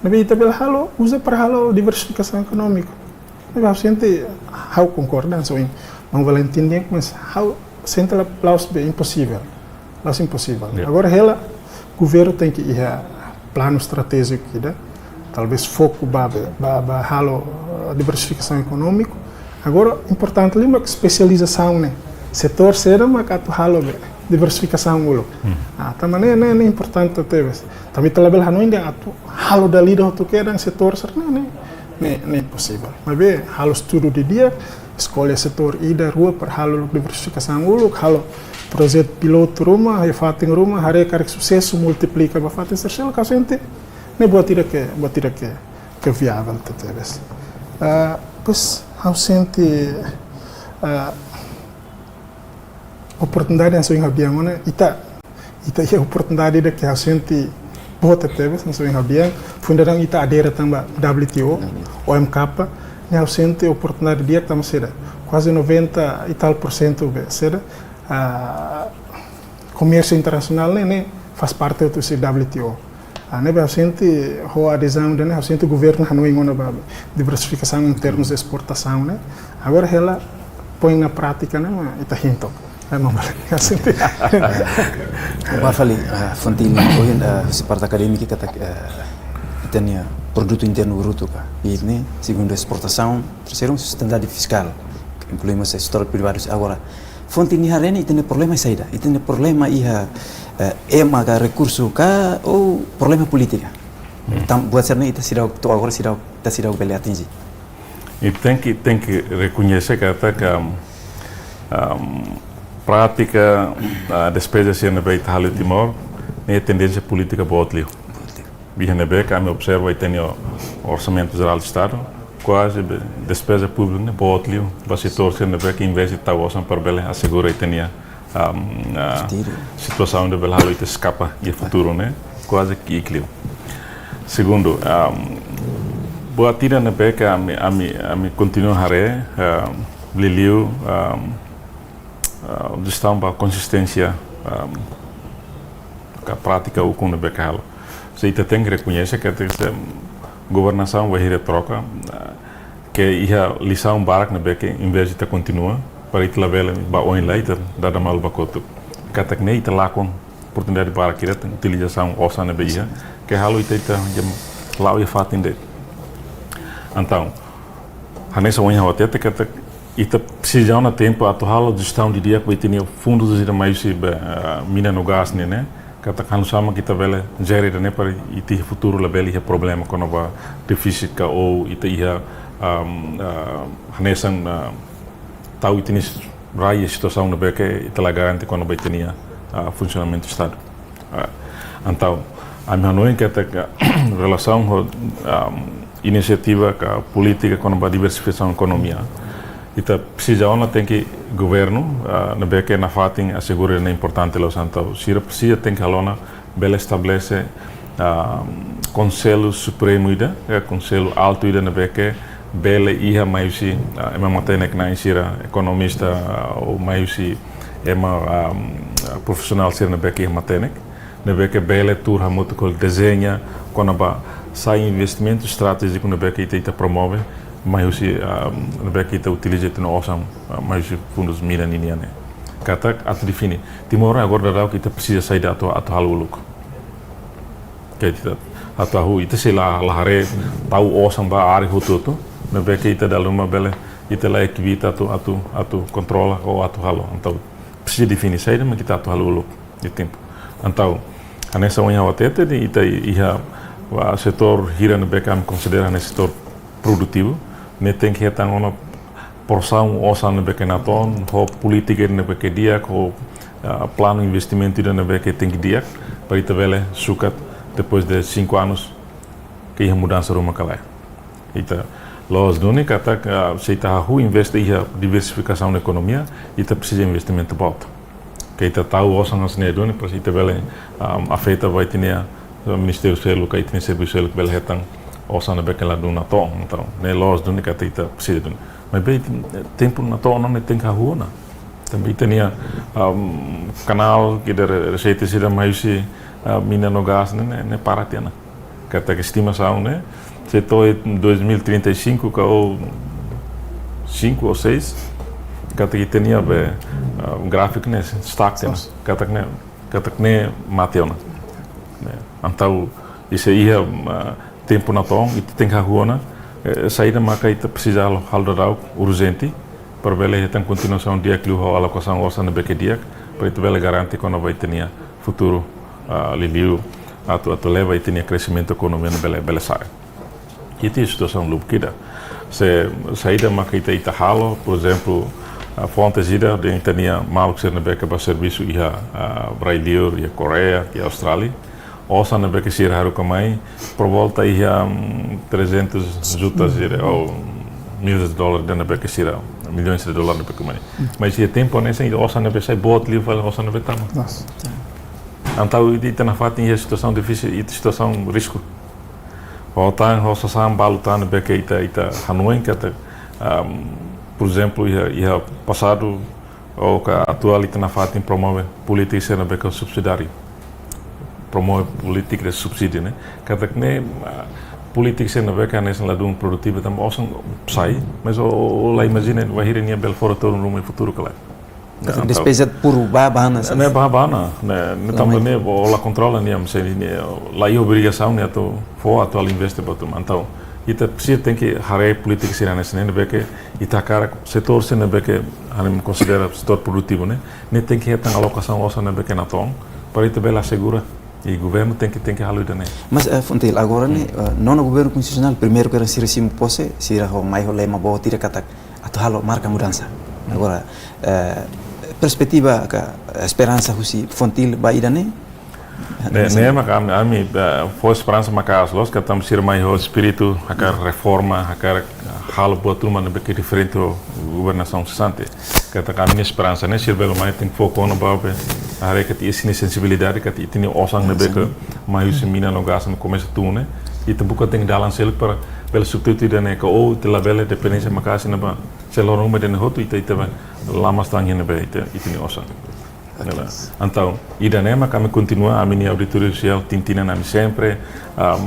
Ne'ebé ita bele halo, uza para halo diversifikasaun ekonómika. Ne'ebé ha'u sente, ha'u konkorda hanesan maun Valentin dehan, mas ha'u sente la, la'ós be imposivel. La'ós imposivel. Ya. Agora hela, governu tenke iha planu estratéjiku ida, talvés foku ba be, ba, ba halo, eh, diversifikasaun ekonómika. Agora, importante liu mak espesializasaun ne'e. Setór saida mak atu halo be diversifikasaun uluk. Hmm. Ah, tanba ne'e, ne'e, ne'e importante tebes. Tanba ita labele hanoin dehan atu halo dala ida hotu kedan setór sira-ne'e, ne'e, ne'e, ne'e imposivel. Maibé halo estudu didi'ak, eskolla setór ida, rua para halo diversifikasaun uluk, halo projetu pilotu ruma, iha fatin ruma, haree karik susesu, multiplika ba fatin sira seluk, ha'u sente ne'e buat ida ke, buat ida ke, ke viavel tebetebes. Ah, pois, ha'u sente, ah, oportunidade hanesan ohin ha'u dehan ona, ita, ita iha oportunidade ida ke ha'u sente boot tebes, hanesan ohin ha'u dehan, fundadaun ita adere tan ba W T O, W T O, O M K, ne'e ha'u sente oportunidade di'ak tanba saida, kuaze noventa e tal por cento be saida, ah, komérsiu internasionál ne'e, ne'e faz parte hotu husi W T O. Ah, ne'ebé ha'u sente ho adezaun ida-ne'e, ha'u sente governu hanoin ona ba diversifikasaun em termos de exportação, ne'e. Agora hela poi iha prátika ne'e, mak ita hein took. É, maun Valentin, ha'u sente. Ba fali, ah, Fontini, ohin, ah, husi parte akadémika katak, ah, ita-nia produtu internu brutu ka, PIB ne'e, segundu esportasaun, terseiru sustentabilidade fiskál, inklui mós setór privadu. Agora, Fontini haree ne'e, ita-nia problema saida? Ita-nia problema iha, eh, ema ka rekursu ka, ou problema polítika? Hmm. Tan buat sira-ne'e ita seidauk, to'o agora seidauk, ita seidauk bele atinje. I tenke, tenke rekoñese katak, am, am, prátika, ah, despeza sira ne'ebé ita halo iha Timor, ne'e tendénsia polítika boot liu. Boot liu. Iha ne'ebé ke ami observa ita-nia Orsamentu Jerál Estadu, Kuaze be despeza públika ne'e boot liu ba setór sira ne'ebé ke investe tau osan para bele asegura ita-nia, am, ah, Futuru. Situasaun ida bele halo ita eskapa iha futuru ne'e kuaze ki'ik liu. Segundu, am, buat ida ne'ebé ke ami, ami, ami kontinua haree, am, liuliu, am, ah, jestaun ba konsisténsia, ah, ka prátika ukun ne'ebé ke halo. Se ita tenke rekoñese katak se governasaun bainhira troka, ah, ke iha lisaun barak ne'ebé ke invés ita kontinua, para ita labele ba oin lai ita dada malu ba kotuk. Katak ne'e ita lakon oportunidade barak ida tan utilizasaun osan ne'ebé iha, ke halo ita, ita jam la'o iha fatin de'it. Entaun, hanesan ohin ha'u hatete katak ita presiza ona tempu atu halo jestaun didi'ak ba ita-nia fundus ida mai husi be, ah, mina no gás ne'e, ne'e. Katak hanesan ita bele jere ida-ne'e para ita iha futuru labele iha problema kona-ba defísit ka ou ita iha, am, ah, hanesan, ah, tau ita-nia rai iha situasaun ne'ebé ke ita la garante kona-ba ita-nia, ah, funsionamentu Estadu. Ah, entaun, ami hanoin katak relasaun ho, am, inisiativa ka polítika kona-ba diversifikasaun ekonomia, ita presiza ona tenke governu, ah, ne'ebé ke nafatin asegura ne'e importante loos, entaun sira presiza tenke halo ona bele estabelese, ah, Konsellu Supremu ida, eh, Konsellu Altu ida ne'ebé ke bele iha mai husi, ah, ema matenek-na'in sira ekonomista, ah, ou mai husi ema, ah, profisionál sira ne'ebé ke iha matenek, ne'ebé ke bele tuur hamutuk hodi dezeña kona-ba saida investimentu estratéjiku ne'ebé ke ita, ita promove, mai husi, ah, ne'ebé ke ita utiliza ita-nia osan, ah, mai husi fundus mina ninian ne'e. Katak atu define. Timor agora daudaun ita presiza saida atu, atu halo uluk. Ke ita atu hahú, ita sei la, la haree tau osan ba área hotu-hotu, ne'ebé ke ita dala ruma bele, ita la ekibita atu, atu, atu kontrola ou atu halo. Entaun, presiza define saida mak ita atu halo uluk iha tempu. Entaun, hanesan ohin ha'u hatete de'it, ita iha, ah, setór hira ne'ebé ke ami konsidera hanesan setór produtivu, ne'e tenke hetan ona porsaun osan ne'ebé ke natoon, ho polítika ne'ebé ke di'ak, ho, ah, planu investimentu ida ne'ebé ke tenke di'ak, para ita bele sukat depois de cinco anos ke iha mudansa ruma ka lae. Ita loos duni katak, ah, se ita hahú investe iha diversifikasaun ekonomia, ita presiza investimentu boot. Ke ita tau osan hanesan ne'e duni, para ita bele, ah, afeta ba ita-nia, ah, ministériu seluk, ka ita-nia servisu seluk bele hetan osan ne'ebé ke ladún natoon. Entaun, ne'e loos duni katak ita presiza duni. Maibé, eh, tempu natoon ne'e tenke hahú ona. Tanba ita-nia, am, kanál ke da re-, reseita sira mai husi, ah, mina no gás ne'e, ne'e, ne'e para tiha ona. Katak estimasaun ne'e, se to'o dois mil e trinta e cinco ka ou cinco ou seis, katak ita-nia be, ah, gráfiku ne'e stuck tiha ona. Katak ne'e, katak ne'e mate ona. Ne'e. Entaun, ita sei iha, ah, tempu natoon, ita tenke hahú ona, eh, saida maka ita presiza halo, halo daudaun urjente, para bele hetan kontinuasaun di'ak liu ho alokasaun osan ne'ebé ke di'ak, para ita bele garante kona-ba ita-nia futuru, ah, liuliu atu, atu leva ita-nia kresimentu ekonomia ne'e bele, bele sa'e. Ita iha situasaun lubuk ida. Se, saida maka ita, ita halo, por ezemplu, ah, fontes ida dehan ita-nia maluk sira ne'ebé ke ba servisu iha, ah, rai-liur, iha Koreia, iha Austrália, osan ne'ebé ke sira haruka mai, por volta iha, mm, trezentos juta sira, ou milhões de dólares ne'ebé ke sira, milhões de dólares ne'ebé ke mai. Mas iha tempu hanesan, osan ne'ebé sai boot liu fali osan ne'ebé tama. Nossa. Entaun, ita, ita nafatin iha situasaun difisil, ita situasaun risku. Ho tan, ho sasán balu tan ne'ebé ke ita, ita hanoin katak, am, por ezemplu, iha, iha pasadu, ou ka atuál ita nafatin promove polítika sira ne'ebé ke subsidiáriu. Promove polítika de subsídiu, ne'e. Katak ne'e, ah, polítika sira ne'ebé ke hanesan ladún produtivu tanba osan sai, mas ó, ó, ó la imajina bainhira nia bele fora to'o ruma iha futuru ka lae. Katak entaun despeza puru ba, ba ona, ne'e ba, ba ona, ne'e, ne'e tanba ne'e, ó la kontrola nia, mas ne'e, la iha obrigasaun nia atu fó atu halo investe ba tun. Entaun, ita presiza tenke haree polítika sira hanesan ne'e, ne'ebé ke ita hakarak setór sira ne'ebé ke ami konsidera setór produtivu ne'e, ne'e tenke hetan alokasaun osan ne'ebé ke natoon, para ita bele asegura, i governu tenke, tenke halo ida-ne'e. Mas, eh, Fontil, agora ne'e, eh, nonu governu konstitusionál, primeiru kedas sira simu pose, sira ho mai ho lema boot ida katak atu halo marka mudansa. Agora, eh, perspetiva ka esperansa husi Fontil ba ida-ne'e? Ne'e, ne'e mak ami, ami, eh, fó esperansa maka'as loos, katak sira mai ho espíritu hakarak reforma, hakarak halo buat ruma ne'ebé ke diferente ho governasaun sesante. Katak ami-nia esperansa ne'e, sira bele mai, tenke fó kona ba be, haree katak iha nia sensibilidade, katak ita-nia osan ne'ebé ke mai husi mina no gás ne'e komesa tun ne'e, ita buka tenke dalan seluk para bele substitui ida-ne'e, ka ou ita labele dependénsia maka'as iha ne'ebá. Se loron uma ida-ne'e hotu, ita, ita bele la mas tan iha ne'ebé ita, ita-nia osan. Oke. Ne'e. Entaun, ida-ne'e mak ami kontinua ami-nia auditóriu sosiál tinan-tinan, ami sempre, am,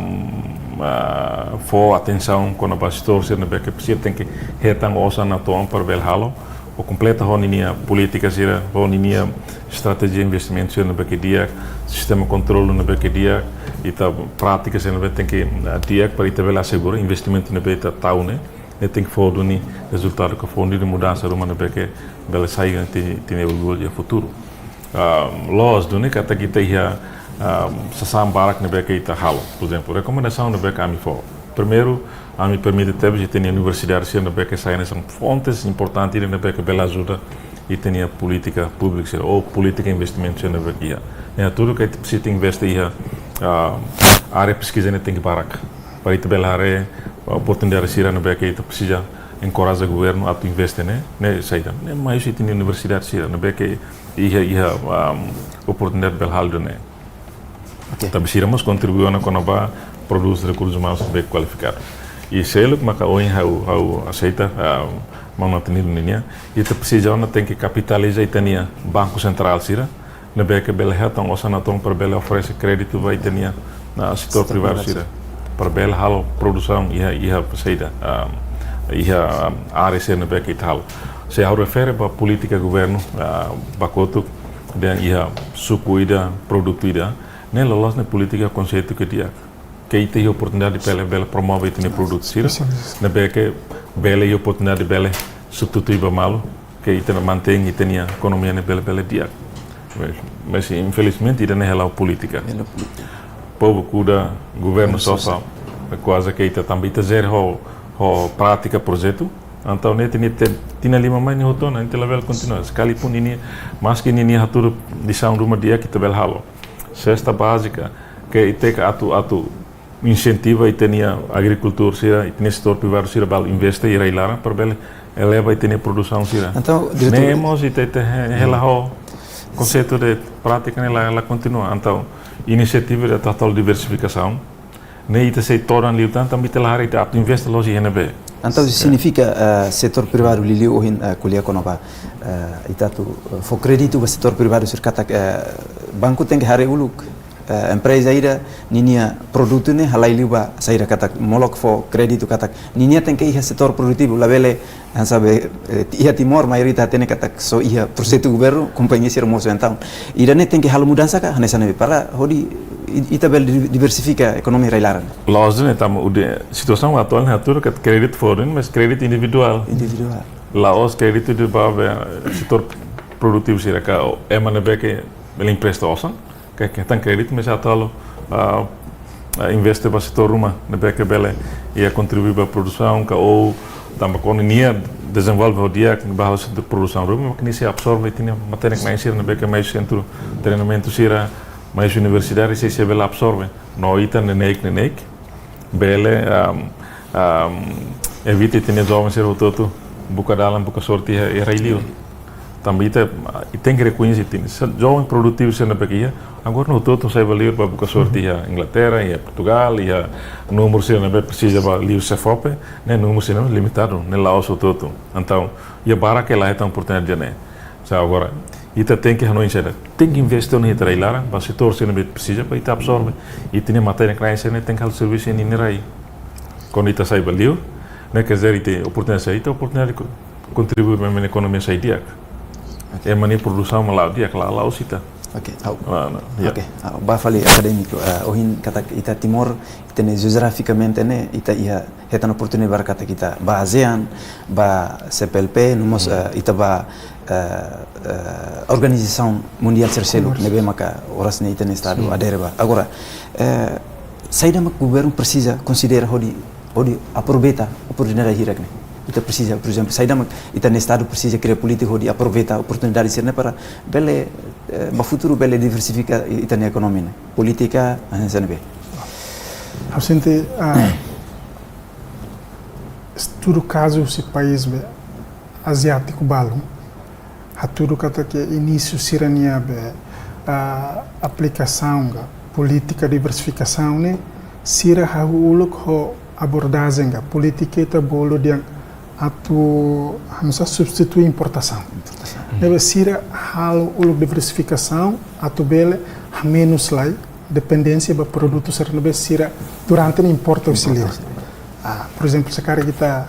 ah, fó atensaun kona-ba setór sira ne'ebé ke presiza, tenke hetan osan natoon para bele halo, ou kompleta ho ninia polítika sira, ho ninia estratéjia investimentu sira ne'ebé ke di'ak, sistema kontrolu ne'ebé ke di'ak, ita prátika sira ne'ebé tenke, ah, di'ak para ita bele asegura investimentu ne'ebé ita tau ne'e, ne'e tenke fó duni rezultadu, ka fó duni mudansa ruma ne'ebé ke bele sai ita, ita-nia orgullu iha futuru. Ah, loos duni katak ita iha, ah, sasán barak ne'ebé ke ita halo. Por ezemplu, rekomendasaun ne'ebé ke ami fó. Primeiru, ami permite tebes ita-nia universidade sira ne'ebé ke sai hanesan fontes importante ne'ebé ke bele ajuda ita-nia polítika públika sira, ou polítika investimentu sira ne'ebé ke iha. Ne'e hatudu katak ita presiza investe iha, ah, área peskiza ne'e tenke barak. Para ita bele haree oportunidade sira ne'ebé ke ita presiza enkoraja governu atu investe ne'e, ne'e saida. Ne'e mai husi ita-nia universidade sira ne'ebé ke iha, iha, um, oportunidade bele halo ne'e. Oke. Tanba sira mós kontribui ona kona-ba prodús rekursus umanus ne'ebé kualifikadu. I seluk maka ohin ha'u, ha'u aseita, um, maun Natanilo ninia, ita presiza ona tenke kapitaliza ita-nia Banku Sentrál sira, ne'ebé ke bele hetan osan natoon para bele oferese kréditu ba ita-nia, ah, setór privadu sira. Para bele halo produsaun iha, iha saida, ah, iha, ah, área sira ne'ebé ke ita halo. Se ha'u refere ba polítika governu, ah, ba kotuk dehan iha suku ida, produtu ida, ne'e loloos ne'e polítika konseitu ke di'ak. Ke ita iha oportunidade bele, bele promove ita-nia produtu sira. Ne'ebé ke bele iha oportunidade bele substitui ba malu, ke ita mantein ita-nia ekonomia ne'e bele, bele di'ak. Mas, mas infelizmente ida-ne'e hela polítika. Hela polítika. Povu kuda, governu sosa, kuaze ke ita tanba ita jere ho, ho prátika projetu. Entaun ne'e tinan, tinan lima mai ne'e hotu ona, ita labele kontinua. Sekalipun ninia, maski ninia hatudu lisaun ruma di'ak ita bele halo. Sesta bázika, ke ita ke atu, atu insentiva ita-nia agrikultór sira, ita-nia setór privadu sira bele investe iha rai-laran para bele eleva ita-nia produsaun sira. Entaun, diretór, ne'e mós ita, ita he-, hela ho konseitu de prátika ne'e la, la kontinua. Entaun, inisiativa de total diversifikasaun ne'e ita sei todan liután, tanba ita la haree ita atu investe loos iha ne'ebé. Entaun, signifika, eh, setór privadu liuliu ohin, eh, ko'alia kona-ba, eh, ita atu, eh, fó kréditu ba setór privadu sira katak, eh, banku tenke haree uluk, eh, empreza ida ninia produtu ne'e halai liu ba saida katak molok fó kréditu katak ninia tenke iha setór produtivu, labele hanesan be, eh, iha Timor maioria ita hatene katak só iha projetu governu, kompañia sira mosu. Entaun, ida-ne'e tenke halo mudansa ka hanesan ne'e para hodi i-, ita bele di-, diversifika ekonomia rai-laran. Loos ne'e tanba ida situasaun atuál ne'e hatudu katak kréditu foin, mas kréditu individuál. Individuál. La'ós kréditu ida ba be setór produtivu sira ka ema ne'ebé ke bele empresta osan, ke, ke hetan kréditu, mas atu halo, ah, ah, investe ba setór ruma ne'ebé ke bele iha kontribui ba produsaun ka ou tanba kuandu nia dezenvolve ho di'ak ba halo setór produsaun ruma, mak nia sei absorve ita-nia matéria-na'in sira ne'ebé ke mai sentru treinamentu sira, mai universidade sira, sei bele absorve. No ita neineik, neineik bele, am, am, evita ita-nia joven sira hotu-hotu buka dalan, buka sorte iha, iha rai-li'ur. Tanba ita, ita tenke rekoñese ita-nia joven produtivu sira ne'ebé ke iha, agora hotu-hotu sai ba li'ur ba buka sorte iha Inglaterra, iha Portugal, iha númeru sira ne'ebé presiza ba li'ur SEFOPE, ne'e númeru sira ne'e limitadu, ne'e la'ós hotu-hotu. Entaun, iha barak ke la hetan oportunidade ida-ne'e. Sa agora, ita tenke hanoin saida, tenke investe ona iha ita rai-laran, ba setór sira ne'ebé presiza, para ita absorve. Ita-nia matéria-na'in sira ne'e tenke halo servisu iha ninia rai. Kuandu ita sai ba li'ur, ne'e ke jere ita oportunidade saida, ita oportunidade ko-, kontribui ba ema nia ekonomia sai di'ak. Oke. Ema nia produsaun mak la'o di'ak, la, la'ós ita. Oke, ha'u. Ah, no, ya. Oke, ha'u ba fali akadémiku, eh, ohin katak ita Timor, ita ne'e jeografikamente ne'e, ita iha hetan oportunidade barak katak ita ba ASEAN, ba CPLP, no mós, eh, ita ba, eh, eh, organizasaun mundiál sira seluk, ne'ebé maka oras ne'e ita-nia estadu adere ba. Agora, eh, saida mak governu presiza konsidera hodi, hodi aproveita oportunidade hirak ne'e? Ita presiza, por ezemplu, saida mak ita-nia estadu presiza kria polítika hodi aproveita oportunidade sira ne'e para bele eh, ba futuru bele diversifika i-, ita-nia ekonomia ne'e? Polítika, ah, hanesan ne'ebé? Ha'u sente, ah, estudu kazu husi país be aziátiku balu, hatudu katak inísiu sira-nia be, ah, aplikasaun ka polítika diversifikasaun ne'e, sira hahú uluk ho abordajen ka polítika ita bolu dehan atu hanesan substitui importasaun. Importasaun. Ne'ebé sira halo uluk diversifikasaun atu bele hamenus lai dependénsia ba produtu sira ne'ebé sira durante ne'e importa husi liur. Importa husi liur. Ah, por ezemplu, se karik ita,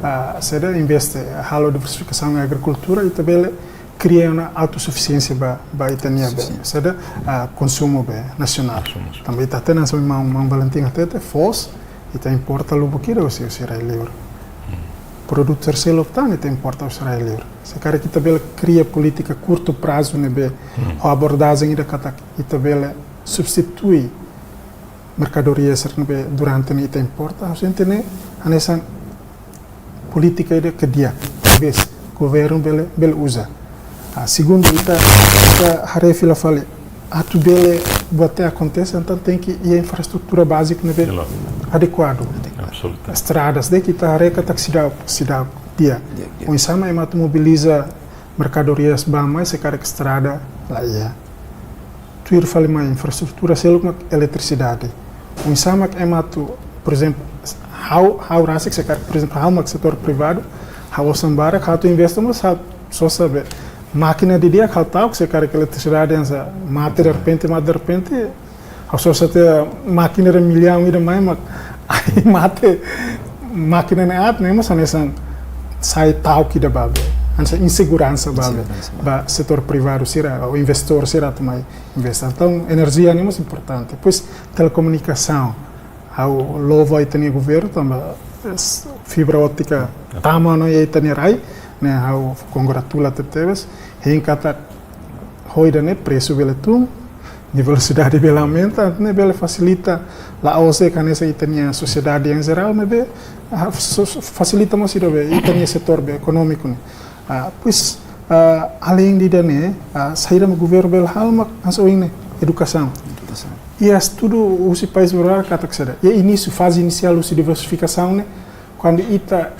ah, saida, investe, halo diversifikasaun iha agrikultura, ita bele kria ona autosufisiénsia ba, ba ita-nia be, Sufisiénsia. saida, ah, konsumu be nasionál. Konsumu. Tanba ita hatene hanesan maun, maun Valentin hatete, foos, ita importa lubuk ida husi, husi rai-liur. Hmm. Produtu terseiro tan ita importa husi rai-liur. Se karik ita bele kria polítika kurtu prazu ne'ebé, Hmm. ho abordajen ida katak ita bele substitui merkadoria sira ne'ebé durante ne'e ita importa, ha'u sente ne'e hanesan polítika ida ke di'ak, talvés governu bele, bele uza. Ah, segundu, ita, ita haree fila fali, atu bele buat ne'e akontese, entaun tenke iha infraestrutura báziku ne'ebé Claro. adekuadu. Absolutu. Estradas, de'it ita haree katak seidauk, seidauk di'ak. Di'ak, di'ak. Oinsá mak ema atu mobiliza merkadorias bá-mai se karik estrada la iha. Tuir fali mai infraestrutura seluk mak eletrisidade. Oinsá mak ema atu, por ezemplu, ha'u, ha'u rasik se karik, por ezemplu, ha'u mak setór privadu, ha'u osan barak, ha'u atu investe mós ha'u sosa be mákina didi'ak ha'u ta'uk, se karik eletrisidade hanesan mate derrepente, mate derrepente, ha'u sosa tiha mákina ida millaun ida mai mak ai mate mákina ne'e aat, ne'e mós hanesan sai ta'uk ida ba be. Hanesan inseguransa ba be. Inseguransa ba. Ba setór privadu sira, ou investidór sira atu mai investe. Entaun, enerjia ne'e mós importante. Depois, telekomunikasaun. Ha'u louva ita-nia governu, tanba s-, fibra ótika tama ona iha ita-nia rai, ne'e ha'u kongratula tebetebes. Hein katak ho ida-ne'e presu bele tun, velosidade bele aumenta, ne'e bele fasilita, la'ós de'it hanesan ita-nia sosiedade em geral, maibé, ah, so-, so-, fasilita mós ida be, ita-nia setór be ekonómiku ne'e. Ah, pois, ah, além de ida-ne'e, ah, saida mak governu bele halo mak hanesan ohin ne'e, edukasaun. Edukasaun. Iha estudu husi país barak katak saida. Iha inísiu, faze inisiál husi diversifikasaun ne'e, kuandu ita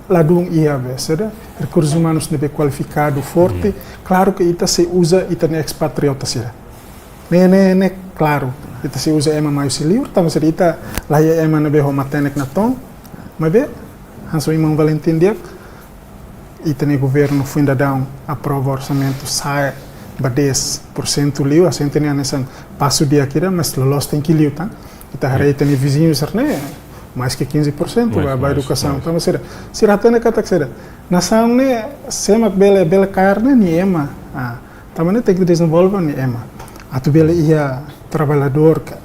ladún iha be saida, rekursus umanus ne'ebé kualifikadu, forte, Hmm. klaru ke ita sei uza ita-nia ekspatriota sira. Ne'e, ne'e, ne'e klaru. Ita sei uza ema mai husi liur, tanba saida ita la iha ema ne'ebé ho matenek natoon. Maibé, hanesan maun Valentin dehan, ita-nia governu foin daudaun aprova orsamentu sa'e ba dez por cento liu, ha'u sente ne'e hanesan pasu di'ak ida, mas loloos tenke liu tan. Ita haree ita-nia viziñu sira-ne'e, mais ke quinze por cento Mais, ba, ba mais, edukasaun. mais. Tanba sira, sira hatene katak saida. Nasaun ne'e, sé mak bele, bele kaer ne'e nia ema. Ah, tanba ne'e tenke dezenvolve nia ema. Atu bele iha traballadór ka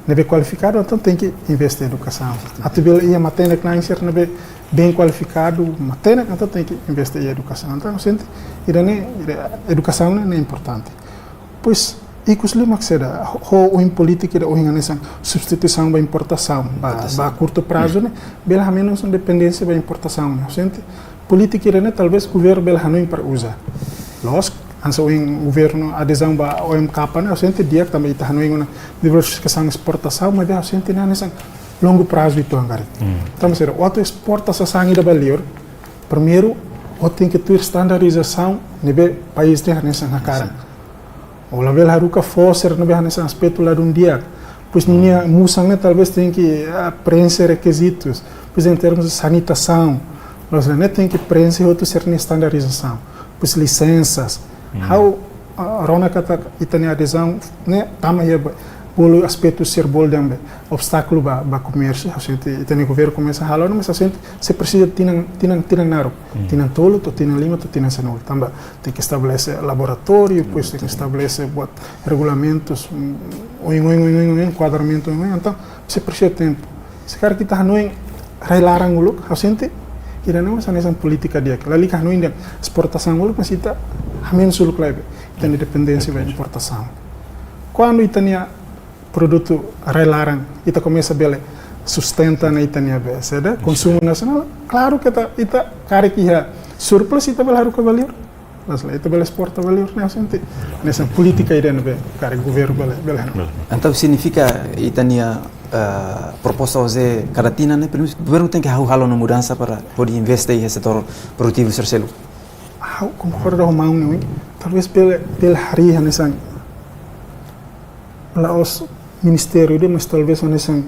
ne'ebé kualifikadu, entaun tenke investe edukasaun. Atu bele iha matenek na'in sira ne'ebé bem kualifikadu, matenek, entaun tenke investe iha edukasaun. Entaun, sente, ida-ne'e, ida, edukasaun ne'e, ne'e importante. Pois, ikus liu mak saida, ho, ho ohin polítika ida ohin hanesan substituisaun ba importasaun, ba, Importasaun. ba kurtu prazu ne'e, bele hamenus dependénsia ba importasaun ne'e. Sente, polítika ida-ne'e talvez governu bele hanoin para uza. Loos, hanesan ohin governu adezaun ba O M K ne'e, ha'u sente di'ak tanba ita hanoin ona diversifikasaun esportasaun, maibé ha'u sente ne'e hanesan longu prazu uitoan karik. Hmm. Tanba saida, atu esporta sasán ida ba liur, primeiru, ó tenke tuir standardizasaun ne'ebé país ne'e hanesan hakarak. Ó labele haruka foos sira ne'ebé hanesan aspetu ladún di'ak. Pois ninia musan ne'e talvez tenke, ah, preenxe rekizitus. Pois em termos de sanitasaun, loos ne'e tenke preenxe hotu sira-nia standardizasaun. Pois lisensas. Hmm. Ha'u, ah, rona katak ita-nia adezaun ne'e tama iha ba-, bolu aspetu sira bolu dehan be obstákulu ba, ba komérsiu. Ha'u sente ita-nia governu komesa halo, mas ha'u sente sei presiza tinan, tinan, tinan naruk. Hmm. Tinan tolu, to'o tinan lima, to'o tinan sanulu. Tanba tenke estabelese laboratóriu, depois tenke Laboratóriu. estabelese buat regulamentus, mm, oin, oin, oin, oin, oin, enkuadramentu, oin, oin, entaun, sei presiza tempu. Se karik ita hanoin rai-laran uluk, ha'u sente, ida-ne'e mós hanesan polítika di'ak. Lalika hanoin dehan esportasaun uluk, mas ita hamenus uluk lai be. Ita-nia dependénsia ba Depende. importasaun. Kuandu ita-nia produtu rai-laran, ita komesa bele sustenta ona ita-nia be saida, Isso. konsumu nasionál, klaru ke ita, ita karik iha surplus, ita bele haruka ba liur. Mas la, ita bele esporta ba liur ne'e, sente. Hanesan polítika ida ne'ebé karik governu bele, bele hanoin. Entaun signifika ita-nia, eh, proposta hosi kada tinan ne'e, primeiro governu tenke halo, halo ona mudansa para hodi investe iha setór produtivu sira seluk. Ha'u konkorda ho maun ne'e, talvés bele, bele harii hanesan la'ós ministériu ida, mas talvés hanesan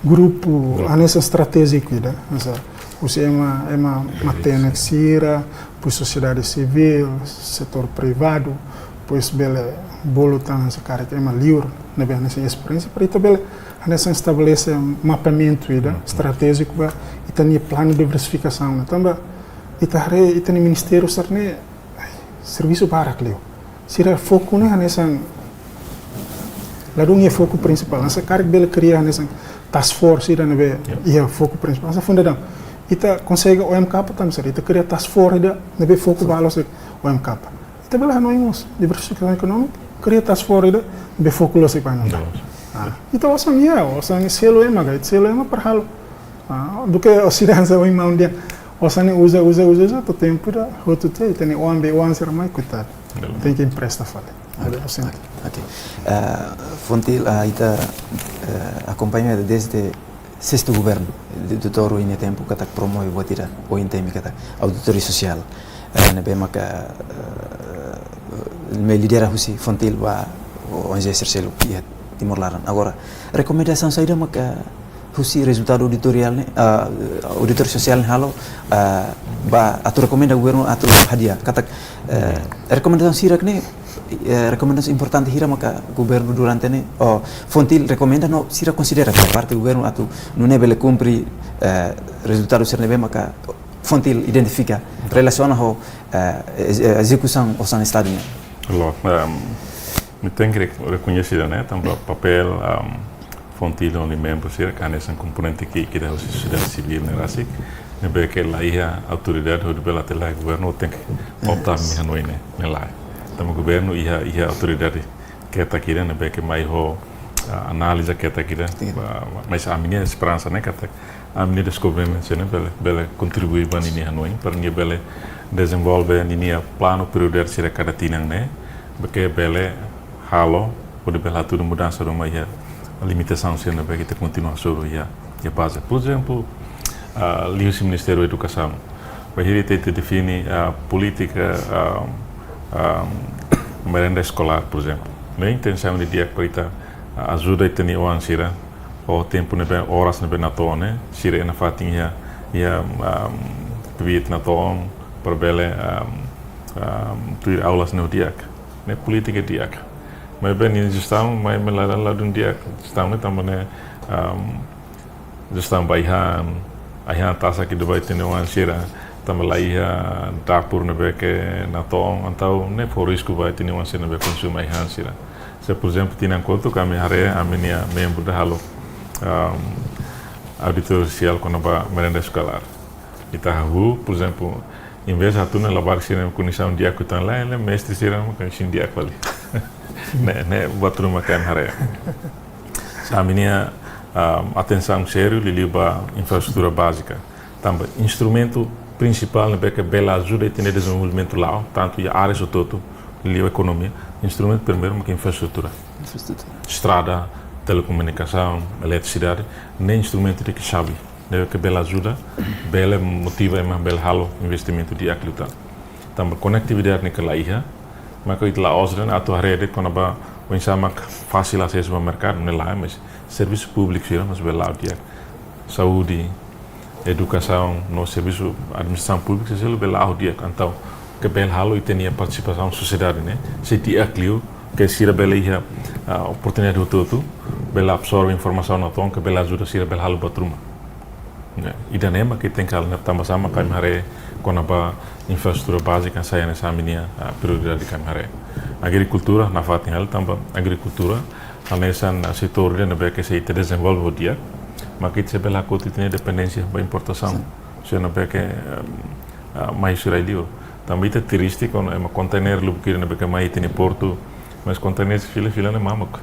grupu, grupu, hanesan estratéjiku ida. Hanesan husi ema, ema matenek sira, depois sosiedade sivíl, setór privadu, depois bele bolu tan hanesan karik ema liur ne'ebé hanesan esperiénsia, para ita bele hanesan estabelese mapeamentu ida, hmm, estratéjiku ba ita-nia planu diversifikasaun ne'e. Tanba ita haree ita-nia ministériu sira-ne'e, ai, servisu barak liu. Sira foku ne'e hanesan, ladún iha foku prinsipál. Hanesan karik bele kria hanesan task force ida ne'ebé, ya, iha foku prinsipál. Hanesan funda daudaun, ita konsege O M K tanba sira, ita kria task force ida ne'ebé foku, so, ba halo O M K. Ita bele hanoin mós diversifikasaun ekonómika, kria task force ida ne'ebé foku lojistika ba ita. Loos. Ah, ita osan iha, osan selu ema ka, ita selu ema para halo. Ah, duké osidade sa oi maun dia. Osan ne'e uza, uza, uza, uza, to'o tempu ida hotu tiha, ita-nia oan be oan sira mai, koitadu. Betul. Tenke empresta fali. Oke, oke, oke. Eh, Fontil, ah, ita, eh, akompaña desde sestu governu, de, de Doutór Rui nia tempu, katak promove buat ida, ohin temi katak auditóriu sosiál. Eh, ne'ebé maka, eh, mai lidera husi Fontil ba O N G sira seluk iha Timor laran. Agora, rekomendasaun saida maka husi rezultadu auditoriál ne'e, ah, auditóriu sosiál ne'e halo, ah, ba atu rekomenda governu atu hadi'a. Katak, eh, rekomendasaun sira-ne'e, eh, rekomendasaun importante hira maka governu durante ne'e, oh, Fontil rekomenda no sira konsidera ka parte governu atu nune'e bele kumpre, eh, rezultadu sira ne'ebé maka Fontil identifika, relasiona ho, eh, ez-, eh, ezekusaun osan Estadu ne'e. Loos, ehm, ita tenke re-, rekoñese ida-ne'e, tanba papél, ehm, Fontil no nia membru sira, ka hanesan komponente ki'ik ida husi sosiedade sivíl ne'e rasik, ne'ebé ke la iha autoridade hodi bele hatete lae governu tenke opta, yes, ami hanoin ne'e, ne'e lae. Tanba governu iha, iha autoridade ketak ida ne'ebé ke mai ho, ah, análize ketak ida. Iya. Ba, ba, mas ami-nia esperansa ne'e katak ami-nia deskobrimentu sira-ne'e bele, bele kontribui ba ninia hanoin, para nia bele dezenvolve ninia planu prioridade sira kada tinan ne'e, ba ke bele halo, hodi bele hatudu mudansa ruma iha limitasaun sira ne'ebé ke ita kontinua hasoru iha, iha baze. Por ezemplu, ah, liuhusi Ministériu Edukasaun. Bainhira ita, ita define, ah, polítika, ah, ah, merenda eskolár, por ezemplu. Ne'e intensaun ida di'ak para ita, ah, ajuda ita-nia oan sira, ho tempu ne'ebé, oras ne'ebé natoon ne'e, sira iha nafatin iha, iha, ah, kbiit natoon, para bele, ah, ah, tuir aulas ne'e ho di'ak. Ne'e polítika di'ak. Maibé nia jestaun, maibé la, la, ladún di'ak. Jestaun ne'e tanba ne'e, ah, jestaun ba ai-han, ai-han tasak ida ba ita-nia oan sira, tanba la iha dapur ne'ebé ke natoon, entaun ne'e fó risku ba ita-nia oan sira ne'ebé konsume ai-han sira. Se, por ezemplu, tinan kotuk ami haree, ami-nia membru ida halo, ehm, auditóriu sosiál kona-ba merenda eskolár. Ita hahú, por ezemplu, envezde hatún ne'e labarik sira-nia kondisaun di'ak ka lae, lae, mestre sira-nia kondisaun di'ak fali. Ne'e, ne'e buat ruma ke ami haree. Ami-nia, ah, atensaun sériu liuliu ba infraestrutura bázika. Tanba instrumentu prinsipál ne'ebé ke bele ajuda ita-nia dezenvolvimentu la'o, tantu iha área hotu-hotu, liuliu ekonomia. Instrumentu primeiru maka infraestrutura. Infraestrutura. Estrada, telekomunikasaun, eletrisidade, ne'e instrumentu ida ke xave. Ne'ebé ke bele ajuda, bele motiva ema bele halo investimentu di'ak liután. Tanba konetividade ne'e ke la iha, maka ita la'ós de'it atu haree de'it kona-ba oinsá mak fasil asesu ba merkadu, ne'e lae, mas servisu públiku sira mós bele la'o di'ak. Saúde, edukasaun, no servisu administrasaun públika, sira seluk bele la'o di'ak. Entaun, ke bele halo ita-nia partisipasaun sosiedade ne'e, se di'ak liu, ke sira bele iha, ah, oportunidade hotu-hotu, bele absorve informasaun natoon, ke bele ajuda sira bele halo buat ruma. Ya, ida-ne'e mak ita tenke halo, ne'e tanba sá mak ami haree kona-ba infraestrutura bázika sai hanesan ami-nia, ah, prioridade ke ami haree. Agrikultura, nafatin hela tanba agrikultura, hanesan, ah, setór ida ne'ebé ke se ita dezenvolve ho di'ak, mak ita sei bele hakotu ita-nia dependénsia ba importasaun. Sin. Sira ne'ebé ke, ehm, ah, mai husi rai-liur. Tanba ita triste kuandu ema konteiner lubuk ida ne'ebé ke mai ita-nia portu, mas konteiner fila-fila ne'e mamuk.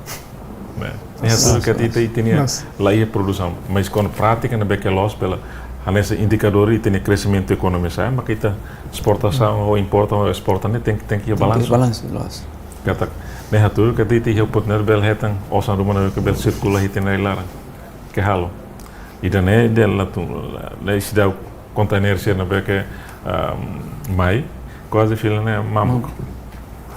Ne'e. Ne'e hatudu katak ita, ita-nia, mas, la iha produsaun. Mas kuandu prátika ne'ebé ke loos bele hanesan indikadór ita-nia kreximentu ekonomia sa'e, maka ita esportasaun ou importa ou esporta ne'e tenke, tenke iha balansu. Balansu, loos. Katak ne'e hatudu katak ita iha oportunidade bele hetan osan ruma ne'ebé ke bele sirkula iha ita-nia rai-laran. Ke halo. Ida-ne'e dehan atu, ne'e seidauk konteiner sira ne'ebé ke, ah, mai, kuaze fila ne'e mamuk.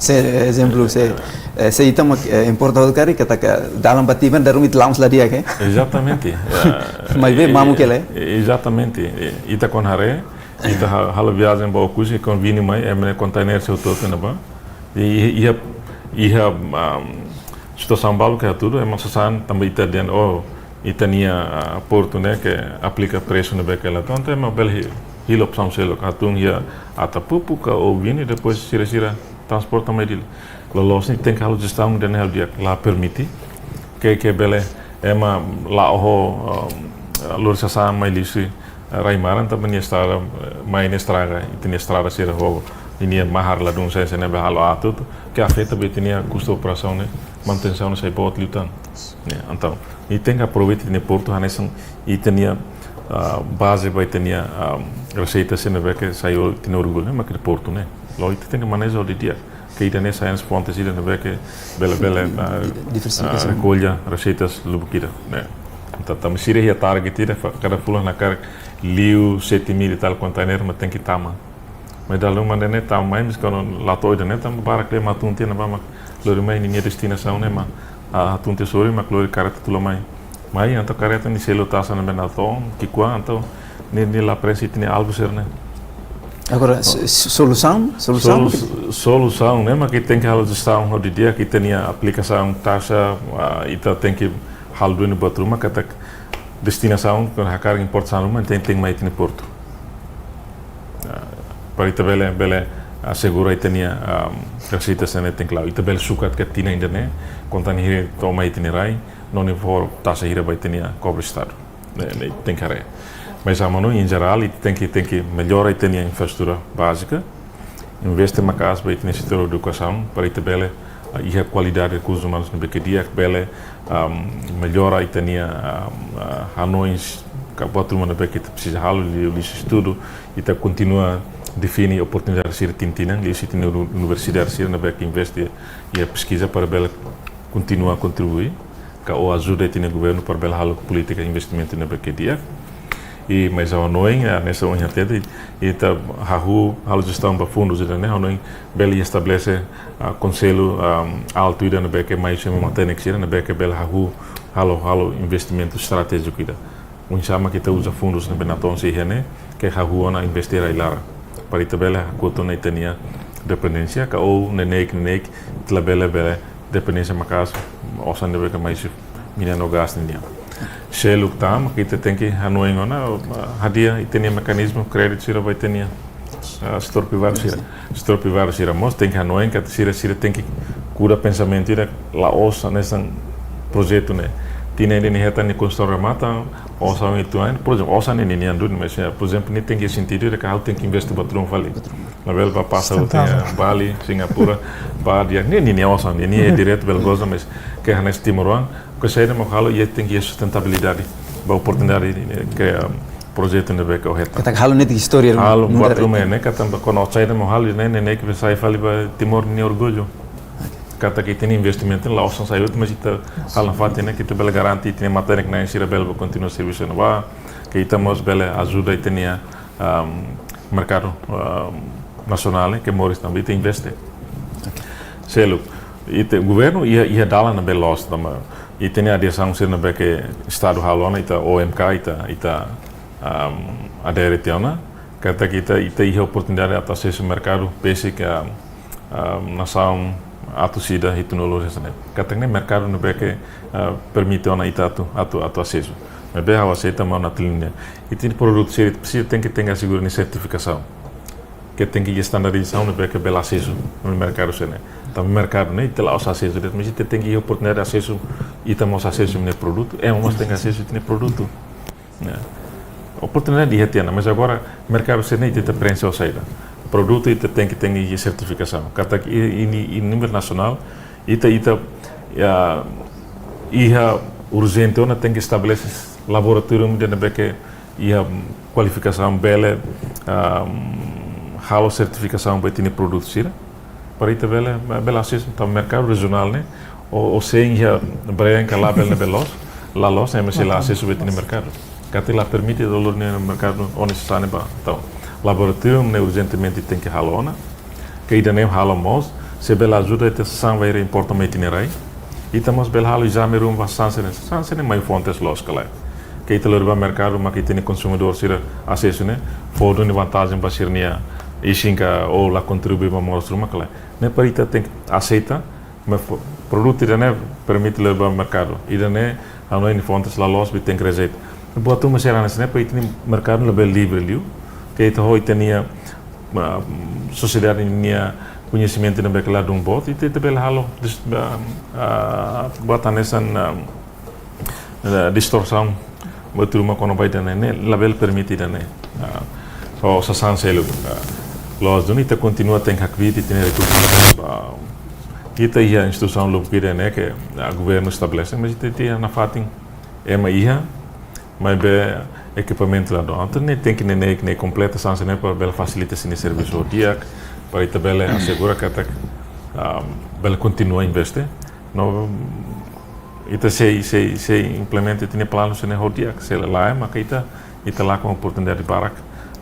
Se, ezemplu, se, eh, se ita mak, eh, importadór karik, katak dalan ba tiha ona, dala ruma ita la'o mós la di'ak, eh? Ezatamente. Eh, Maibé mamuk hela, eh? Ezatamente. Eh, ita kuandu haree, ita ha-, halo viajen ba Oekusi, kuandu vini mai, ema nia konteiner sei hotu-hotu iha ne'ebá. I, i, iha, iha, ah, situasaun balu ke hatudu, ema sasán tanba ita dehan, oh, ita-nia, ah, portu ne'e ke aplika presu ne'ebé ke la. Entaun ema bele hi-, hili opsaun seluk, hatún iha Atapupu ka ou Vini, depois sira-sira transporta mai Dili. Loloos ne'e tenke halo jestaun ida-ne'e halo di'ak, la permite ke, ke bele ema la'o ho, ah, lori sasán mai liuhusi, eh, rai-maran, tanba nia estrada, eh, mai ne'e estraga, ita-nia estrada sira ho ninia mahar ladún sira ne'ebé halo aat hotu, ke afeta ba ita-nia kustu operasaun ne'e, manutensaun ne'e sai boot liután. Ne'e, entaun, ita tenke aproveita ita-nia portu, hanesan ita-nia, ah, baze ba ita-nia, ah, reseita sira ne'ebé ke sai ho ita-nia orgullu, ne'e mak ita-nia portu ne'e. Loos ita tenke maneja ho di'ak. Ke ida-ne'e sai hanesan fonte sira ne'ebé ke bele, bele, ah, diversifikasaun, ah, rekolla reseitas lubuk ida, ne'e. Entaun, tanba sira iha target ida, fa-, kada fulan hakarak liu sete mil e tal konteiner mak tenke tama. Mas dala ruma ida-ne'e tama mai, mas kuandu la to'o ida-ne'e, tanba barak de'it ema hatún tiha ona, mak lori mai ninia destinasaun ne'e mak, ah, hatún tiha sorin, mak lori karreta tula mai. Mai, entaun karreta ne'e selu taxa ne'ebé natoon, ki'ikoan, entaun ne'e, ne'e la prenxe ita-nia alvu sira-ne'e. Agora, so-, so-, solusaun, solusaun, solu-, solusaun ne'e mak ita tenke halo jestaun ho di'ak, ita-nia aplikasaun taxa, ah, ita tenke halo duni buat ruma, katak destinasaun, kuandu hakarak importasaun ruma, tenke, tenke mai ita-nia portu. Ah, para ita bele, bele asegura ita-nia, ah, reseita sira-ne'e tenke la'o. Ita bele sukat ka tinan ida-ne'e, konteiner hira to'o mai ita-nia rai, no nia fó taxa hira ba ita-nia kofre Estadu. Ne'e, ne'e tenke haree. Mas ha'u hanoin, em geral, ita tenke, tenke mellora ita-nia infraestrutura bázika, investe maka'as ba ita-nia setór edukasaun, para ita bele, ah, iha kualidade rekursus umanus ne'ebé ke di'ak, bele, ah, mellora ita-nia, ah, ah, hanoin s-, ka buat ruma ne'ebé ke ita presiza halo, liuhusi estudu, ita kontinua define oportunidade sira tinan-tinan, liuhusi ita-nia uni-, universidade sira ne'ebé ke investe iha peskiza para bele kontinua kontribui ka ou ajuda ita-nia governu para bele halo polítika investimentu ne'ebé ke di'ak. I mais ha'u hanoin, ah, hanesan ohin hatete, ita hahú halo jestaun ba fundus ida-ne'e, ha'u hanoin bele estabelese, ah, konsellu, ah, altu ida ne'ebé ke mai husi ema matenek sira ne'ebé ke bele hahú halo, halo investimentu estratéjiku ida. Oinsá mak ita uza fundus ne'ebé natoon sei iha ne'e, ke hahú ona investe iha rai-laran. Para ita bele hakotu ona ita-nia dependénsia, ka ou neineik-neineik, ita labele, bele dependénsia maka'as, osan ne'ebé ke mai husi minéria no gás nian. Seluk tan, mak ita tenke hanoin ona, ah, hadi'a ita-nia mekanizmu kréditu sira ba ita-nia, ah, setór privadu sira. Setór privadu sira mós tenke hanoin katak sira, sira tenke kuda pensamentu ida la'ós hanesan projetu ne'e. Tinan ida nia hetan nia konstrusaun remata, osan ita tuan, por ezemplu, osan ne'e nian duni, mas, eh, por ezemplu, ne'e tenke sentidu ida ke ha'u tenke investe buat ruma fali. Labele bá pasa, sustentável, tenke Bali, Singapura, bá di'ak, ne'e, ne'e, ne'e osan, ne'e, ne'e direitu bele goza, mas ke hanesan timoroan, ke saida mak halo, ita tenke iha sustentabilidade, ba oportunidade, eh, ke, um, projetu ne'ebé ke ó hetan. Katak halo netik istória, halo, mundu buat ruma, ne'e, katak ba kono saida mak halo, ne'e, ne'e, ne'e ke sai fali ba Timor nia orgullu. Katak ita-nia investimentu la'ós osan sai hotu, mas ita halo nafatin ne'e, ke ita bele garante ita-nia matenek-na'in sira bele kontinua servisu iha ne'ebá, ke ita mós bele ajuda ita-nia, um, merkadu, um, nasionál, eh, ke moris tanba ita investe. Seluk, ita governu iha, iha dalan ne'ebé loos tanba ita-nia adisaun sira ne'ebé ke Estadu halo ona, ita O M K, ita, ita, um, adere tiha ona, katak ita, ita iha oportunidade atu asesu merkadu besik, um, ah, nasaun atus ida hitunulu resin neen. Katak ne'e merkadu ne'ebé ke, ah, permite ona ita atu, atu, atu asesu. Maibé ha'u aseita maun Natalino nia. Ita-nia produtu sira, sira tenke, tenke asegura nia sertifikasaun. Ke tenke iha standardizasaun ne'ebé ke bele asesu ba merkadu sira-ne'e. Tanba merkadu ne'e ita la'ós asesu de'it, mas ita tenke iha oportunidade asesu, ita mós asesu nia produtu, ema mós tenke asesu ita-nia produtu. Ya. Oportunidade iha tiha ona, mas agora merkadu sira-ne'e ita, ita prenxe ho saida? Produtu ita tenke, tenke iha sertifikasaun. Katak i, i, i nível nasionál, ita, ita, ya, iha urjente ona tenke estabelese laboratóriu ida ne'ebé ke iha kualifikasaun bele, ah, halo sertifikasaun ba ita-nia produtu sira. Para ita bele, bele asesu ba merkadu rejionál ne'e, ou, ou sein iha brecha ka labele ne'ebé loos, la loos, ema sei la asesu ba ita-nia merkadu. Katak la permite ita lori ita-nia merkadu, oinsá ne'ebá. Entaun, laboratóriu ne'e urjentemente tenke halo ona. Ke ida-ne'e halo mós, sei bele ajuda ita sasán bainhira importa mai ita-nia rai. Ita mós bele halo ezame ruma ba sasán sira-ne'e, sasán sira-ne'e mai fontes loos ka lae. Ke ita lori ba merkadu, mak ita-nia konsumidór sira asesu ne'e, fó duni vantajen ba sira-nia isin ka ou la kontribui ba moras ruma ka lae. Ne'e para ita tenke aseita, maibé fo-, produtu ida-ne'e permite lori ba merkadu. Ida-ne'e, ha'u hanoin fontes la loos, ita tenke rejeita. Buat ruma sira hanesan ne'e, para ita-nia merkadu labele livre liu. Ke ita ho ita-nia, ah, sosiedade nia koñesimentu ne'ebé ke ladún boot, ita, ita bele halo, dis-, ah, ah, buat hanesan, ah, eh, distorsaun, buat ruma kona-ba ida-ne'e, ne'e labele permite ida-ne'e. Ah, so sasán seluk, ah, loos duni ita kontinua tenke hakbiit ita-nia rekursu. Ah, ita iha instituisaun lubuk ida-ne'e ke, ah, governu estabelese, mas ita, ita iha nafatin ema iha, maibé ekipamentu ladún. Entaun ne'e tenke ne'e, ne'e, ne'e kompleta sasán ne'e para bele fasilita sira-nia servisu ho di'ak, para ita bele asegura katak, ah, bele kontinua investe. No, ita sei, sei, sei implementa ita-nia planu sira-ne'e ho di'ak, se lae, maka ita, ita lakon oportunidade barak,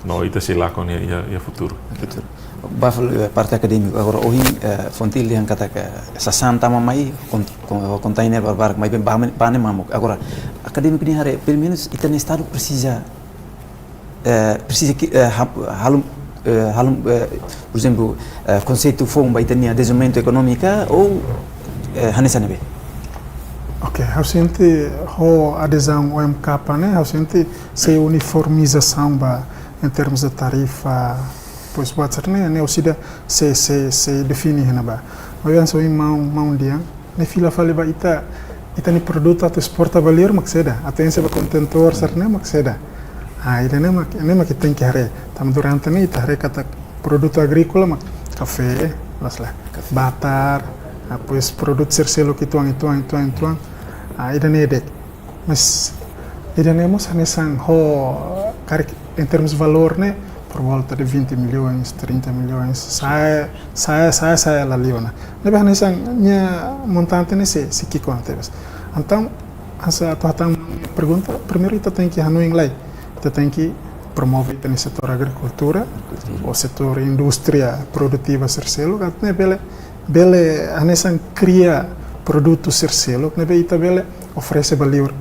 no ita sei lakon iha, iha, iha futuru. Futuru. Ba fali, eh, parte akadémiku, agora ohin, eh, Fontil dehan katak, eh, sasán tama mai, kon-, kon-, kontainer barbarak, maibé ba, ba ne'e mamuk. Agora, akadémiku nia haree, pelumenus, ita-nia estadu presiza eh, presiza ke, eh, ha-, halo, eh, halo, eh, por ezemplu, eh, konseitu foun ba ita-nia dezenvolvimentu ekonómiku ou, eh, hanesan ne'ebé? Ok, ha'u sente ho adezaun O M K ne'e, ha'u sente sei uniformizasaun ba, em termos de tarifa, pois, buat sira-ne'e, ne'e orsida sei, sei, sei define iha ne'ebá. Mas, hanesan ohin maun, maun dehan, ne'e fila fali ba ita, ita-nia produtu atu esporta ba liur mak saida, atu enxe ba kontentór sira-ne'e mak saida. Ah, ida-ne'e mak, ne'e mak ita tenke haree. Tanba durante ne'e ita haree katak produtu agríkola mak kafé, loos lae. Kafé. Batar, ah, pois produtu sira seluk uitoan, uitoan, uitoan, uitoan. Ah, ida-ne'e de'it. Mas ida-ne'e mós hanesan ho karik, em termos valór ne'e, por volta de vinte milhões, trinta milhões, sa'e, sa'e, sa'e, sa'e la liu ona. Ne'ebé hanesan nia montante ne'e sei, sei ki'ikoan tebes. Entaun, hanesan atu hatán pergunta, primeiru ita tenke hanoin lai, ita tenke promove ita-nia setór agrikultura, ou setór indústria produtiva sira seluk, atu nune'e bele, bele hanesan kria produtu sira seluk, ne'ebé ita bele oferese ba liur.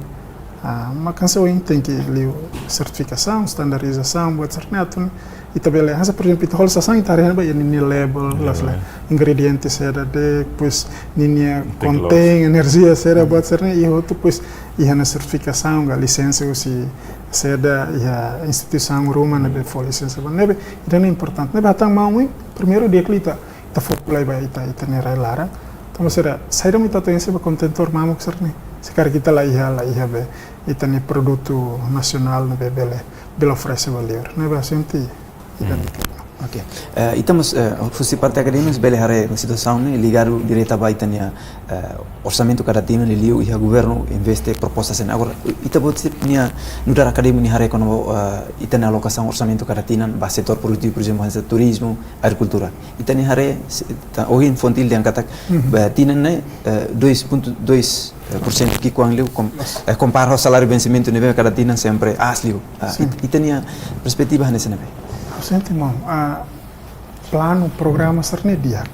Ah, mak hanesan ohin tenke liu sertifikasaun, standardizasaun, buat sira-ne'e atu nune'e ita bele, hanesan, por ezemplu, ita hola sasán ita haree ba iha ninia label, loos lae, ingrediente saida de'it, pois ninia kontén enerjia saida, buat sira-ne'e, iha hotu, pois iha ona sertifikasaun ka lisensa husi saida, iha instituisaun ruma ne'ebé fó lisensa ba, ne'ebé ida-ne'e importante. Ne'ebé hatán maun ohin, primeiru di'ak liu ita, ita foku lai ba ita, ita-nia rai-laran. Entaun, saida, saida mak ita atu enxe ba kontentór mamuk sira-ne'e, se karik ita la iha, la iha be ita-nia produtu nasionál ne'ebé bele, bele oferese ba liur. Ne'ebé ha'u sente ida. Hmm. Ok. Eh, ita mós, eh, husi parte akadémiku bele haree situasaun ne'e ligadu direta ba ita-nia, eh, orsamentu kada tinan, liuliu iha governu investe proposta sira-ne'e. Agora, ita-boot sira-nia nu'udar akadémiku nia haree kona-ba, eh, ita-nia alokasaun orsamentu kada tinan ba setór produtivu, por ezemplu, hanesan turizmu, agrikultura. Ita-nia haree, se-, ta-, ohin Fontil dehan katak, mhm, ba tinan ne'e, eh, dois ponto dois por cento ki'ikoan liu kom-, eh, kompara ho saláriu vensimentu ne'ebé kada tinan sempre aas liu. Ah, sin. It-, ita-nia perspetiva hanesan ne'ebé? Ha'u sente maun, ah, planu, programa sira-ne'e di'ak.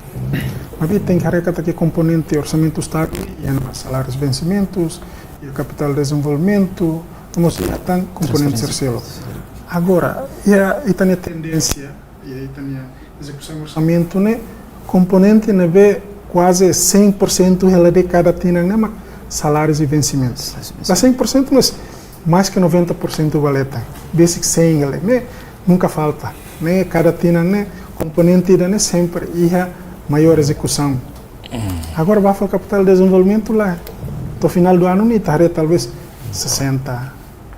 Maibé tenke haree katak komponente orsamentu Estadu, iha ona salárius vensimentus, iha kapitál dezenvolvimentu, no mós iha tan komponente sira seluk. Transferénsia. Agora, iha ita-nia tendénsia, iha ita-nia ezekusaun orsamentu ne'e, komponente ne'ebé kuaze cem por cento hela de'it kada tinan ne'e mak salárius i vensimentus. Salárius i vensimentus. La cem por cento, mas mais que noventa por cento ba leten. Besik cem hela de'it. Ne'e nunka falta. Ne'e kada tinan ne'e komponente ida-ne'e sempre iha maiór ezekusaun. Mm. Agora ba fali kapitál dezenvolvimentu la, to'o finál do anu ne'e ita haree talvés sessenta,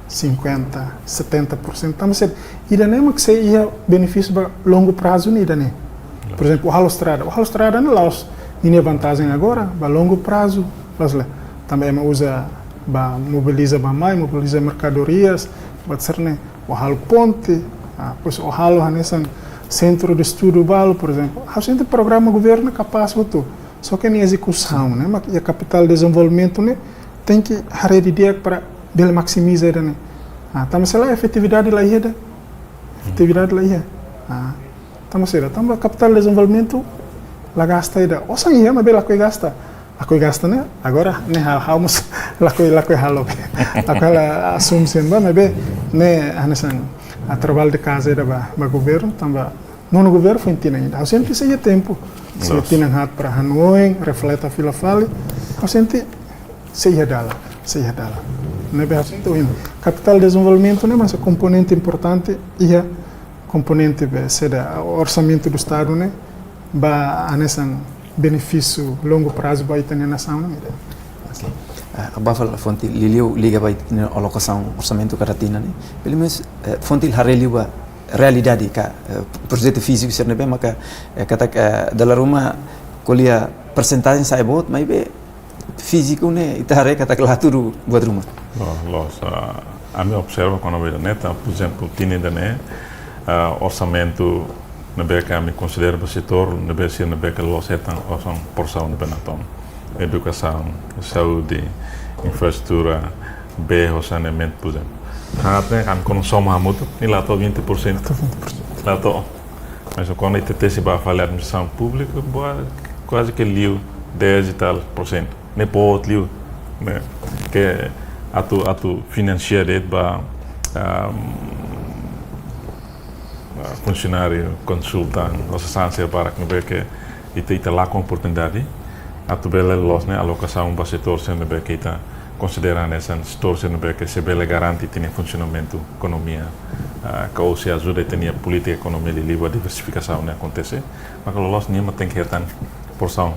cinquenta, setenta por cento. Entaun, mas ida-ne'e mak sei iha benefísiu ba longu prazu ne'e ida-ne'e. Por ezemplu, o halo estrada. O halo estrada ne'e la'ós ninia vantajen agora, ba longu prazu, la'ós lae. Tanba ema uza ba mobiliza bá-mai, mobiliza merkadorias, Buat sira-ne'e, o halo ponte, ah, depois o halo hanesan sentru de estudu balu, por ezemplu. Ha'u sente programa governu kapás hotu. Só ke nia ezekusaun, ne'e mak iha kapitál dezenvolvimentu ne'e tenke haree didi'ak para bele maksimiza ida-ne'e. Ah, tanba se lae efetividade la iha ida. Efetividade la iha. Ah, tanba saida, tanba kapitál dezenvolvimentu la gasta ida. Osan iha, maibé lakohi gasta. Lakohi gasta ne'e, agora ne'e ha'u, ha'u mós lakohi, lakohi halo. Lakohi halo asumsi ba, maibé ne'e hanesan, ah, traballu de kaza ida ba, ba governu, tanba nonu governu foin tinan ida. Ha'u sente sei iha tempu. Sei iha Loos. Tinan haat para hanoin, refleta fila fali. Ha'u sente sei iha dalan, sei iha dalan. Ne'ebé ha'u sente ohin, kapitál dezenvolvimentu ne'e mak komponente importante iha komponente be, saida, orsamentu do Estadu ne'e, ba hanesan benefísiu longu prazu ba ita-nia nasaun ne'e. Ok. Ah, ba fali fó-tiha liuliu liga ba ita-nia alokasaun orsamentu kada tinan ne'e. Pelumenus, eh, fó-tiha haree liu ba realidade ka, eh, projetu fíziku sira ne'ebé maka, eh, katak, eh, dala ruma ko'alia persentajen sa'e boot, maibé fíziku ne'e ita haree katak la hatudu buat ruma. Loos, loos, ah, ami observa kona-ba ida-ne'e, tan, por ezemplu, tinan ida-ne'e, ah, orsamentu ne'ebé ke ami konsidera ba setór ne'ebé sira ne'ebé ke loloos hetan osan porsaun ne'ebé natoon. Edukasaun, saúde, infraestrutura, bee ho saneamentu, por ezemplu. Haat ne'e ami kuandu soma hamutuk, nia la to'o vinte por cento. La to'o vinte por cento. La to'o. Mas kuandu ita tesi ba fali administrasaun públika, boa, kuaze ke liu dez e tal por cento. Ne'e boot liu, ne'e. Ke atu, atu finansia de'it ba, ah, ah, funsionáriu, konsultante, osan sira barak ne'ebé ke ita, ita lakon oportunidade atu bele loloos ne'e alokasaun ba setór sira ne'ebé ke ita konsidera hanesan setór sira ne'ebé ke sei bele garante ita-nia funsionamentu ekonomia, ah, ka ou sei ajuda ita-nia polítika ekonomia liuliu ba diversifikasaun ne'e akontese. Maka loloos nia mak tenke hetan porsaun.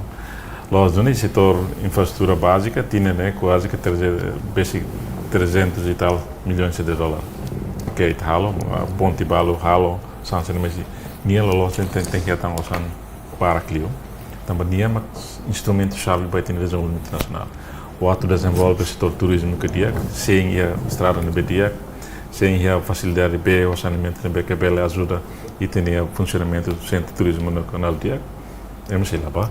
Loos duni setór infraestrutura bázika, tinan ne'e kuaze ke treze-, besik trezentos e tal milhões de dólar. Ke ita halo, ah, ponte balu halo, osan sira ne'e, mas nia loloos tenke, tenke, tenke hetan osan barak liu. Tanba nia mak instrumentu xave ba ita-nia dezenvolvimentu nasionál. O atu dezenvolve setór turizmu ke di'ak, sein iha estrada ne'ebé di'ak, sein iha fasilidade bee ho saneamentu ne'ebé ke bele ajuda ita-nia funsionamentu sentru turizmu nasionál di'ak, ema sei la bá.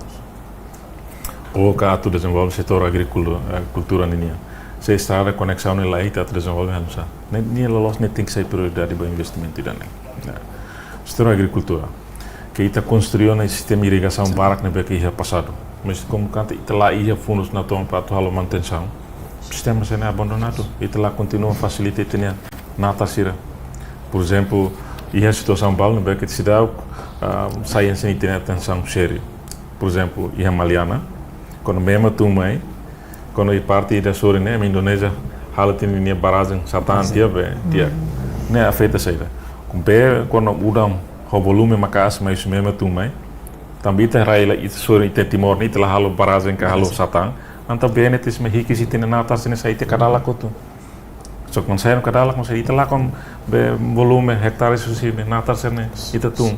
Ou ka atu dezenvolve setór agrikul-, agrikultura ninian. Se estrada koneksaun ne'e la iha, ita atu dezenvolve oinsá? Ne'e, nia loloos ne'e tenke sai prioridade ba investimentu ida-ne'e. Ya. Setór agrikultura. Ke ita konstrui ona sistema irrigasaun barak ne'ebé ke iha pasadu. Mas komu katak ita la iha fundus natoon para atu halo manutensaun, sistema sira-ne'e abandonadu. Ita la kontinua fasilita ita-nia natar sira. Por ezemplu, iha situasaun balu ne'ebé ke seidauk, ah, sai hanesan ita-nia atensaun sériu. Por ezemplu, iha Maliana, kuandu mema tun mai, kuandu iha parte ida sorin ne'e, ema Indonézia halo tiha ninia barrajen satan tiha be, tiha. Ne'e afeta saida? Bee, kuandu udan ho volume maka'as mai husi mema tun mai, tanba ita rai la, ita sorin, ita Timor ne'e, ita la halo barrajen ka halo satan, entaun bee ne'e tesi mai hikis ita-nia natar sira-ne'e sai tiha kadalak hotu. Só ke mansai no kadalak, mas ita lakon be volume hektare husi be natar sira-ne'e ita tun.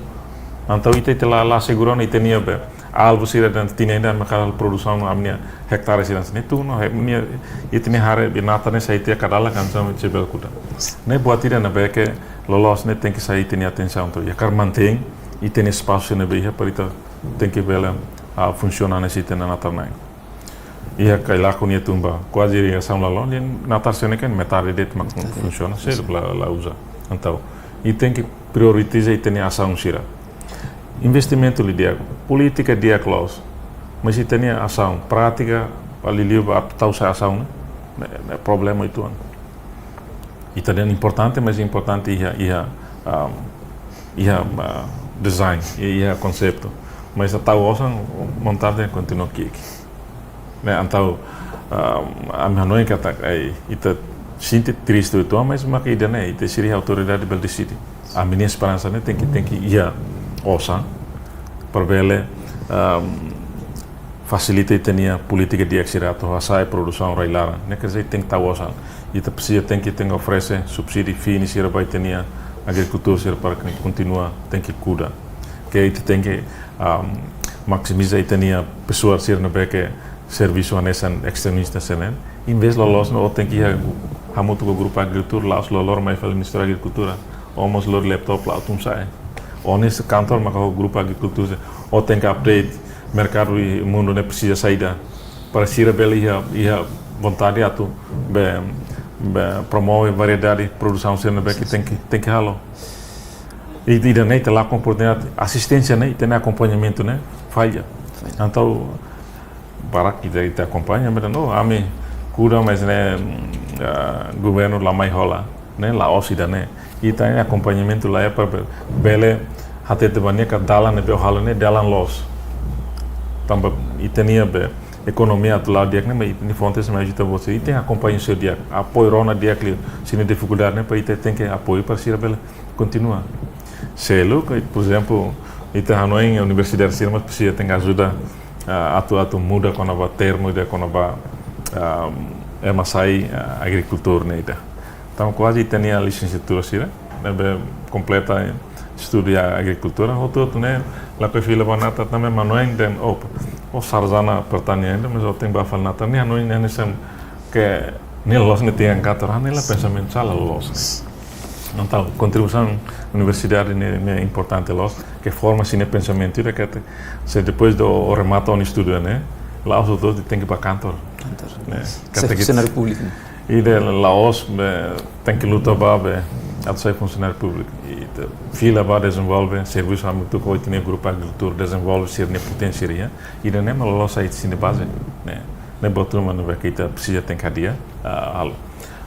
Entaun ita, ita la, la asegura ona ita-nia be alvu sira dehan tinan ida ami halo produsaun no ami-nia hektare sira-ne'e tun, no, he, nia, ita-nia haree be natar ne'e sai tiha kadalak, kan sama cebel kuda. Ne'e buat ida ne'ebé ke loloos ne'e tenke sai ita-nia atensaun, entaun, ya, hakarak mantein ita-nia espasu sira ne'ebé iha para ita tenke bele, ah, funsiona hanesan ita-nia natar-na'in. Iha Cailaco nia tun ba kuaze irrigasaun la loos, nia natar sira-ne'e kan metade de'it mak funsiona, selu la, la uza. Entaun, ita tenke prioritiza ita-nia asaun sira. Investimentu la di'ak, polítika di'ak loos, mas ita-nia asaun, prátika, liuliu ba atu tau sai asaun, ne'e, ne'e problema uitoan. Ita dehan importante, mas importante iha, iha, ah, iha, ah, design, iha konseitu. Mas ita tau osan, montante kontinua ki'ik. Ne'e, entaun, ah, ami hanoin katak, ai, ita sente triste uitoan, mas maka ida-ne'e, ita sira iha autoridade bele deside. Ami-nia esperansa ne'e tenke, tenke iha osan para bele, ah, fasilita ita-nia polítika di'ak sira atu hasa'e produsaun rai-laran. Ne'e ke dizer tenke tau osan. Ita presiza tenke, tenke oferese subsídiu fini sira ba ita-nia agrikultór sira para ke kontinua tenke kuda. Ke ita tenke, ah, maksimiza ita-nia pesoál sira ne'ebé ke servisu hanesan extensionista sira-ne'e. Em vez loloos ne'e, ó tenke iha hamutuk ho grupu agrikultura, la'ós loroloron mai fali Ministériu Agrikultura, ó mós lori laptop la'o tun sa'e. Ó-nia kantor maka ho grupu agrikultura, ó tenke update merkadu i mundu ne'e presiza saida. Para sira bele iha, iha vontade atu be, be promove variedade produsaun sira ne'ebé ke tenke, tenke halo. I, i ida-ne'e ita lakon oportunidade, asisténsia ne'e, ita-nia akompañamentu ne'e falla. Falla. Entaun, barak ita, ita akompaña, mas no, ami kuda, mas ne'e, mm, ah, governu la mai hola, ne'e, la'ós ida-ne'e. Ita-nia akompañamentu laiha para be-, bele hatete ba nia katak dalan ne'ebé ó halo ne'e dalan loos. Tanba ita-nia be ekonomia atu la'o di'ak ne'e, mas ita-nia fontes mai ajuda boot sira. Ita akompaña sira di'ak, apoiu rona di'ak liu. Se iha difikuldade ne'e, para ita tenke apoiu para sira bele kontinua. Seluk, por ezemplu, ita hanoin universidade sira mós presiza tenke ajuda, ah, atu, atu muda kona-ba termu ida kona-ba, ah, ema sai, ah, agrikultór ne'e ida. Entaun, kuaze ita-nia lisensiatura sira ne'ebé kompleta estudu iha agrikultura, hotu-hotu ne'e lakohi fila ba Natar tanba hanoin dehan, opa, ó sarjana pertanian ida, mas ó tenke bá fali Natar, ne'e hanoin ne'e hanesan ke nia loos ne'e tenke angkat, ah, ne'e la pensamentu sala loos ne'e. Entaun, kontribuisaun universidade ne'e, ne'e importante loos, ke forma sira-nia pensamentu ida katak, se depois de ó remata ó-nia estudu ne'e, la'ós ó tenke bá kantor. Kantor. Ne'e, ser katak funsionáriu públiku. Ida la'ós be tenke luta ba be atu sai funsionáriu públiku. Ita fila ba dezenvolve servisu hamutuk ho ita-nia grupu agrikultór, dezenvolve sira-nia poténsia iha. Ida-ne'e mak loloos sai sira-nia baze, ne'e. Ne'e buat ruma ne'ebé ke ita presiza tenke hadi'a, ah, halo.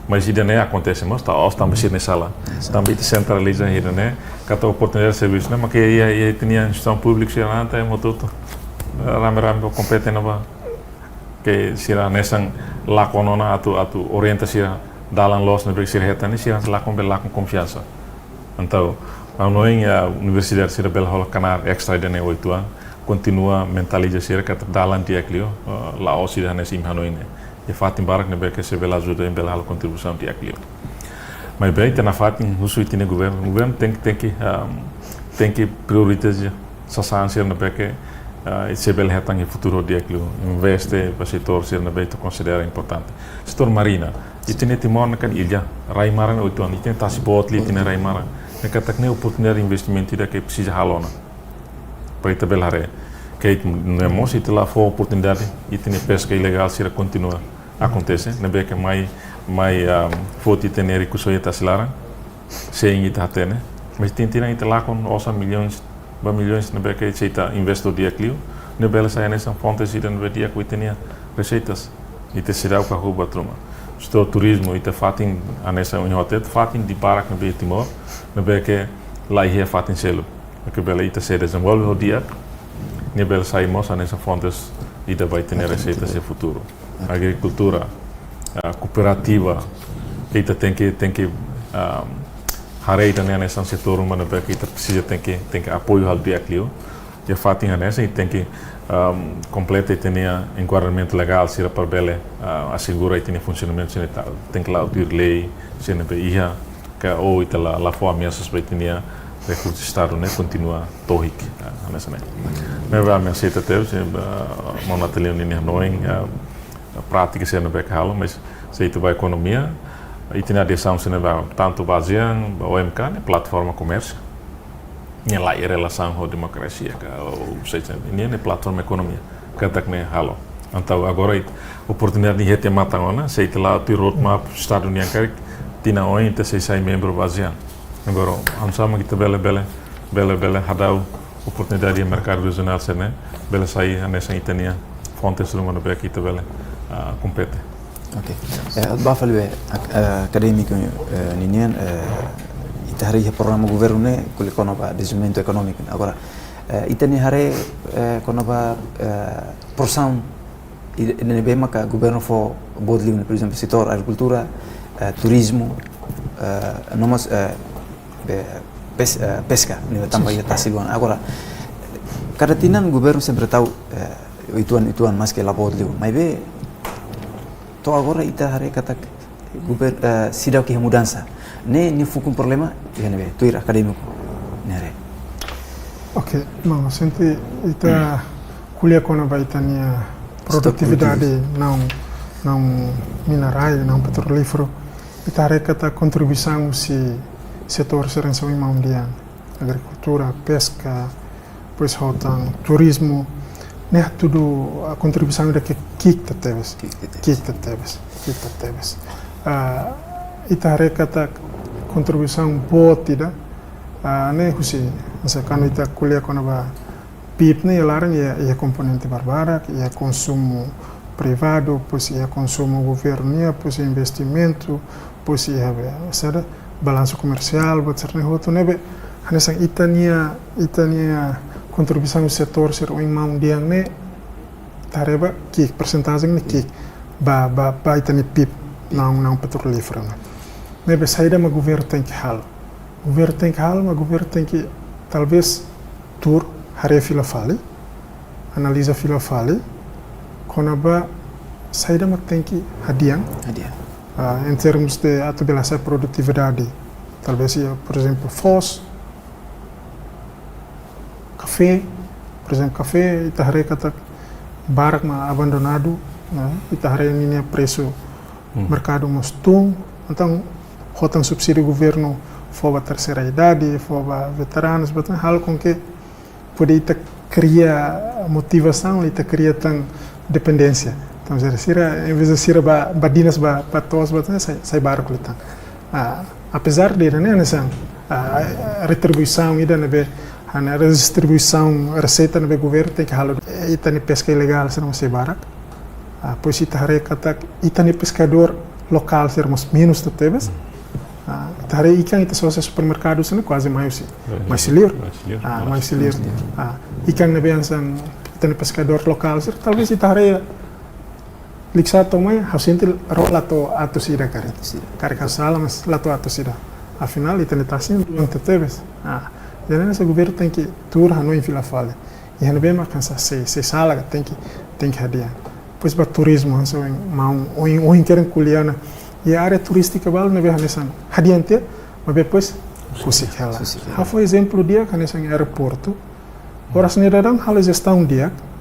Mas ida-ne'e akontese mós, la'ós tanba sira-nia sala. Exato. Tanba ita sentraliza ida-ne'e, katak oportunidade servisu ne'e mak iha, iha ita-nia instituisaun públika sira-ne'e, entaun ema hotu-hotu rame-rame kompete ona ba. Ke sira hanesan lakon ona atu, atu orienta sira dalan loos ne'ebé sira hetan ne'e, sira lakon bele lakon konfiansa. Entaun, ha'u hanoin, ah, universidade sira bele hola knaar extra ida-ne'e oituan, kontinua mentaliza sira katak dalan di'ak liu, ah, la'ós ida hanesan imi hanoin ne'e. Iha fatin barak ne'ebé ke sira bele ajuda, imi bele halo kontribuisaun di'ak liu. Maibé ita nafatin husu ita-nia governu, governu tenke, tenke, ah, tenke prioritiza sasán sira ne'ebé ke, ah, sira bele hetan iha futuru di'ak liu, investe ba setór sira ne'ebé ita konsidera importante. Setór marina, ita-nia Timor ne'e kan illa, rai-maran oituan, ita-nia tasi boot liu, ita-nia rai-maran. Ne'e katak ne'e oportunidade investimentu ida ke presiza halo ona. Para ita bele haree. Ke ita, ne'e mós ita la fó oportunidade, ita-nia peska ilegál sira kontinua akontese, ne'ebé ke mai, mai, ah, foti ita-nia rikusoin iha tasi laran, sein ita hatene. Mas ita tenke lakon osan milhões, ba milhões ne'ebé ke se ita investe di'ak liu, ne'e bele sai hanesan fonte sira ne'ebé di'ak ba ita-nia reseitas. Ita seidauk hahú buat ruma. Setór turizmu, ita fatin hanesan ohin ha'u hatete, fatin ida barak ne'ebé iha Timor, ne'ebé ke laiha iha fatin seluk. Ke bele ita sei dezenvolve ho di'ak, ne'e bele sai mós hanesan fontes ida ba ita-nia reseitas iha futuru. Agrikultura, ah, kooperativa, ita tenke, tenke, ah, haree ida-ne'e hanesan setór ruma ne'ebé ke ita presiza tenke, tenke apoiu halo di'ak liu. Iha fatin hanesan ita tenke, ah, kompleta ita-nia enkuadramentu legál sira para bele, ah, asegura ita-nia funsionamentu sira, ita tenke la'o tuir lei sira ne'ebé iha, ke ita la, la fó ameasas ba ita-nia rekursu Estadu ne'e kontinua tohik, ah, hanesan ne'e. Ne'ebé ami aseita tebes, eh, ba, maun Natalino ninia hanoin, ah, prátika sira ne'ebé ke halo, mas se ita ba ekonomia, ita-nia adesão sira ne'ebé tantu ba ASEAN, ba O M K, ne'e plataforma komérsiu. Ne'e laiha relasaun ho demokrasia ka, ou seja, ne'e, ne'e plataforma ekonomia. Katak ne'e halo. Entaun agora ita, oportunidade ne'e iha tiha matan ona, se ita la'o tuir roadmap Estadu nian karik, tinan oin ita sei sai membru ba ASEAN. Agora, oinsá mak ita bele, bele, bele, bele hadau oportunidade iha merkadu rejionál sira-ne'e, bele sai hanesan ita-nia fontes ruma ne'ebé ke ita bele, ah, kompete. Ok. Eh, ba fali be, ak-, eh, akadémiku, eh, ninian, eh, ita haree iha programa governu ne'e, ko'alia kona-ba dezenvolvimentu ekonómiku. Agora, eh, ita-nia haree, eh, kona-ba, eh, porsaun i-, ne'ebé maka governu fó boot liu, por ezemplu, setór agrikultura, eh, turizmu, eh, no mós, eh, be-, pes-, eh, peska, ne'e tanba iha tasi luan. Agora, kada tinan governu sempre tau, eh, oituan, oituan, maske la boot liu. Maibé, to'o agora ita haree katak gover-, eh, seidauk iha mudansa. Ne'e, ne'e fukun problema, iha ne'ebé, tuir akadémiku nia haree. Ok, maun, sente ita ko'alia kona-ba ita-nia produtividade, produtividade. Não, não minerais, não petrolífero. Ita haree katak kontribuisaun husi setór sira hanesan oin maun dehan, agrikultura, peska, depois hotu tan turizmu, ne'e hatudu kontribuisaun ida ke ki'ik tebes. Ki'ik tebes. Ki'ik tebes. Ki'ik tebes. Ah, ita haree katak kontribuisaun boot ida, ah, ne'e husi, hanesan kuandu ita ko'alia kona-ba PIB ne'e iha laran iha, iha komponente barbarak, iha konsumu privadu, depois iha konsumu governu nian, depois investimentu, depois iha be, saida, balansu komersiál, buat sira-ne'e hotu ne'ebé hanesan ita-nia, ita-nia kontribuisaun setór sira oin maun dehan ne'e, ita haree ba ki'ik, persentajen ne'e ki'ik ba, ba, ba ita-nia PIB, naun, naun petrolíferu ne'e. Ne'ebé saida mak governu tenke halo? Governu tenke halo, mak governu tenke talvés tuur, haree fila fali, analiza fila fali kona-ba saida mak tenke hadi'a. Hadi'a. Ah, em termos de atu bele hasa'e produtividade, talvés iha, por ezemplu, foos, kafé, por ezemplu, kafé, ita haree katak barak mak abandonadu, ne'e? Ita haree ninia presu, hmm, merkadu mós tun, entaun hotu tan subsídiu governu fó ba terseira idade, fó ba veteranus, ba tan halo com que pode ita kria motivasaun, ita kria tan dependénsia. Entaun, sira, sira, em vez de sira ba, badinas ba, ba to'os, ba tan, sai, sai barak liután. Ah, apezar de ne'e, hanesan, ah, retribuisaun ida ne'ebé, ah, ne'e redistribuisaun reseita ne'ebé governu tenke halo, eh, ita-nia peska ilegál sira mós sei barak. Ah, depois ita haree katak ita-nia peskadór lokál sira mós menus tebes. Ah, ita haree ikan ita sosa supermerkadu sira-ne'e kuaze mai husi, mai husi liur. Mai husi liur. Ah, mai husi liur. Ah, ikan ne'ebé hanesan ita-nia peskadór lokál sira, talvés ita haree liksá to'o mai, ha'u sente ró la to'o atus ida karik. Atus ida. Karik ha'u sala, mas la to'o atus ida. Afinál, ita-nia tasi duan tebes. Ah, jadi hanesan governu tenke tuur hanoin fila fali. Iha ne'ebé mak hanesan sei, sei sala ka tenke, tenke hadi'a. Depois ba turizmu, hanesan ohin, maun, ohin, ohin kereng ko'alia ona. Iha área turístika balu ne'ebé hanesan hadi'a tiha, maibé depois husik hela. Husik hela. Ha'u fó ezemplu di'ak hanesan aeroportu. Oras ne'e daudaun halo jestaun di'ak.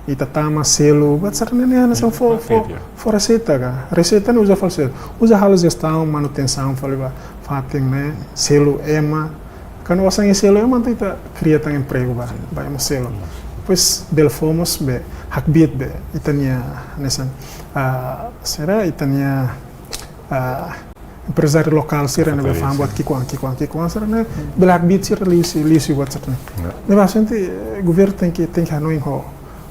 Ita tama, selu, buat sira-ne'e hanesan fó, fó, fó reseita ka. Reseita ne'e uza fali selu. Uza halo jestaun, manutensaun fali ba fatin ne'e, selu ema. Kuandu osan iha selu ema, entaun ita kria tan empregu ba, ba ema selu. Depois bele fó mós be, hakbiit be, ita-nia, hanesan, ah, sira, ita-nia, ah, emprezáriu lokál sira ne'ebé fa'an buat ki'ikoan, ki'ikoan, ki'ikoan sira-ne'e, bele hakbiit sira liuhusi, liuhusi buat sira-ne'e. Ya. Ne'ebé hanesan, eh, governu tenke, tenke hanoin ho,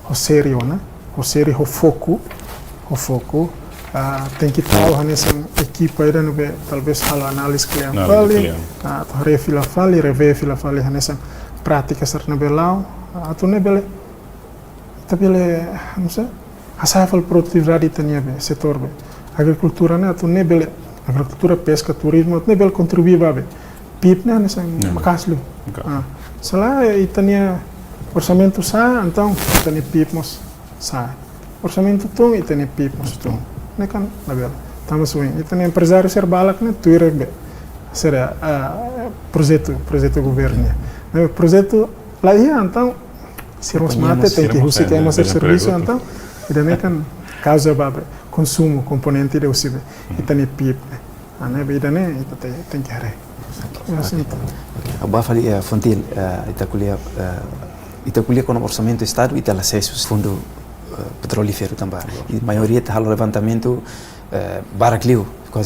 ho sériu ona, ho sériu, ho foku, ho foku, ah, tenke tau hanesan ekipa ida ne'ebé talvés halo análize kle'an fali, ah, atu haree fila fali, revee fila fali hanesan prátika sira ne'ebé la'o, ah, atu nune'e bele, ita bele, hanesan, hasa'e fali produtividade ita-nia be, setór be. Agrikultura ne'e atu nune'e bele, agrikultura, peska, turizmu, atu nune'e bele kontribui ba be PIB ne'e hanesan maka'as liu. Ah, se lae ita-nia orsamentu sa'e, entaun ita-nia PIB mós sa'e. Orsamentu tun, ita-nia PIB mós tun. Ne'e kan labele. Tanba sira, ita-nia emprezáriu sira barak ne'e tuir be, sira, ah, projetu, projetu governu nian. Ne'e projetu la iha, entaun sira mós mate, tenke husik ema sira servisu, entaun ida-ne'e kan kauza ba be konsumu, komponente ida husi be ita-nia PIB ne'e. Ah, ne'ebé ida-ne'e ita te-, tenke haree. Hanesan ne'e. Oke. Ba fali, eh, Fontil, eh, ita ko'alia, eh, ita ko'alia kona-ba orsamentu Estadu, ita la asesu fundu, eh, petrolíferu tanba. I maioria ita halo levantamentu, eh, barak liu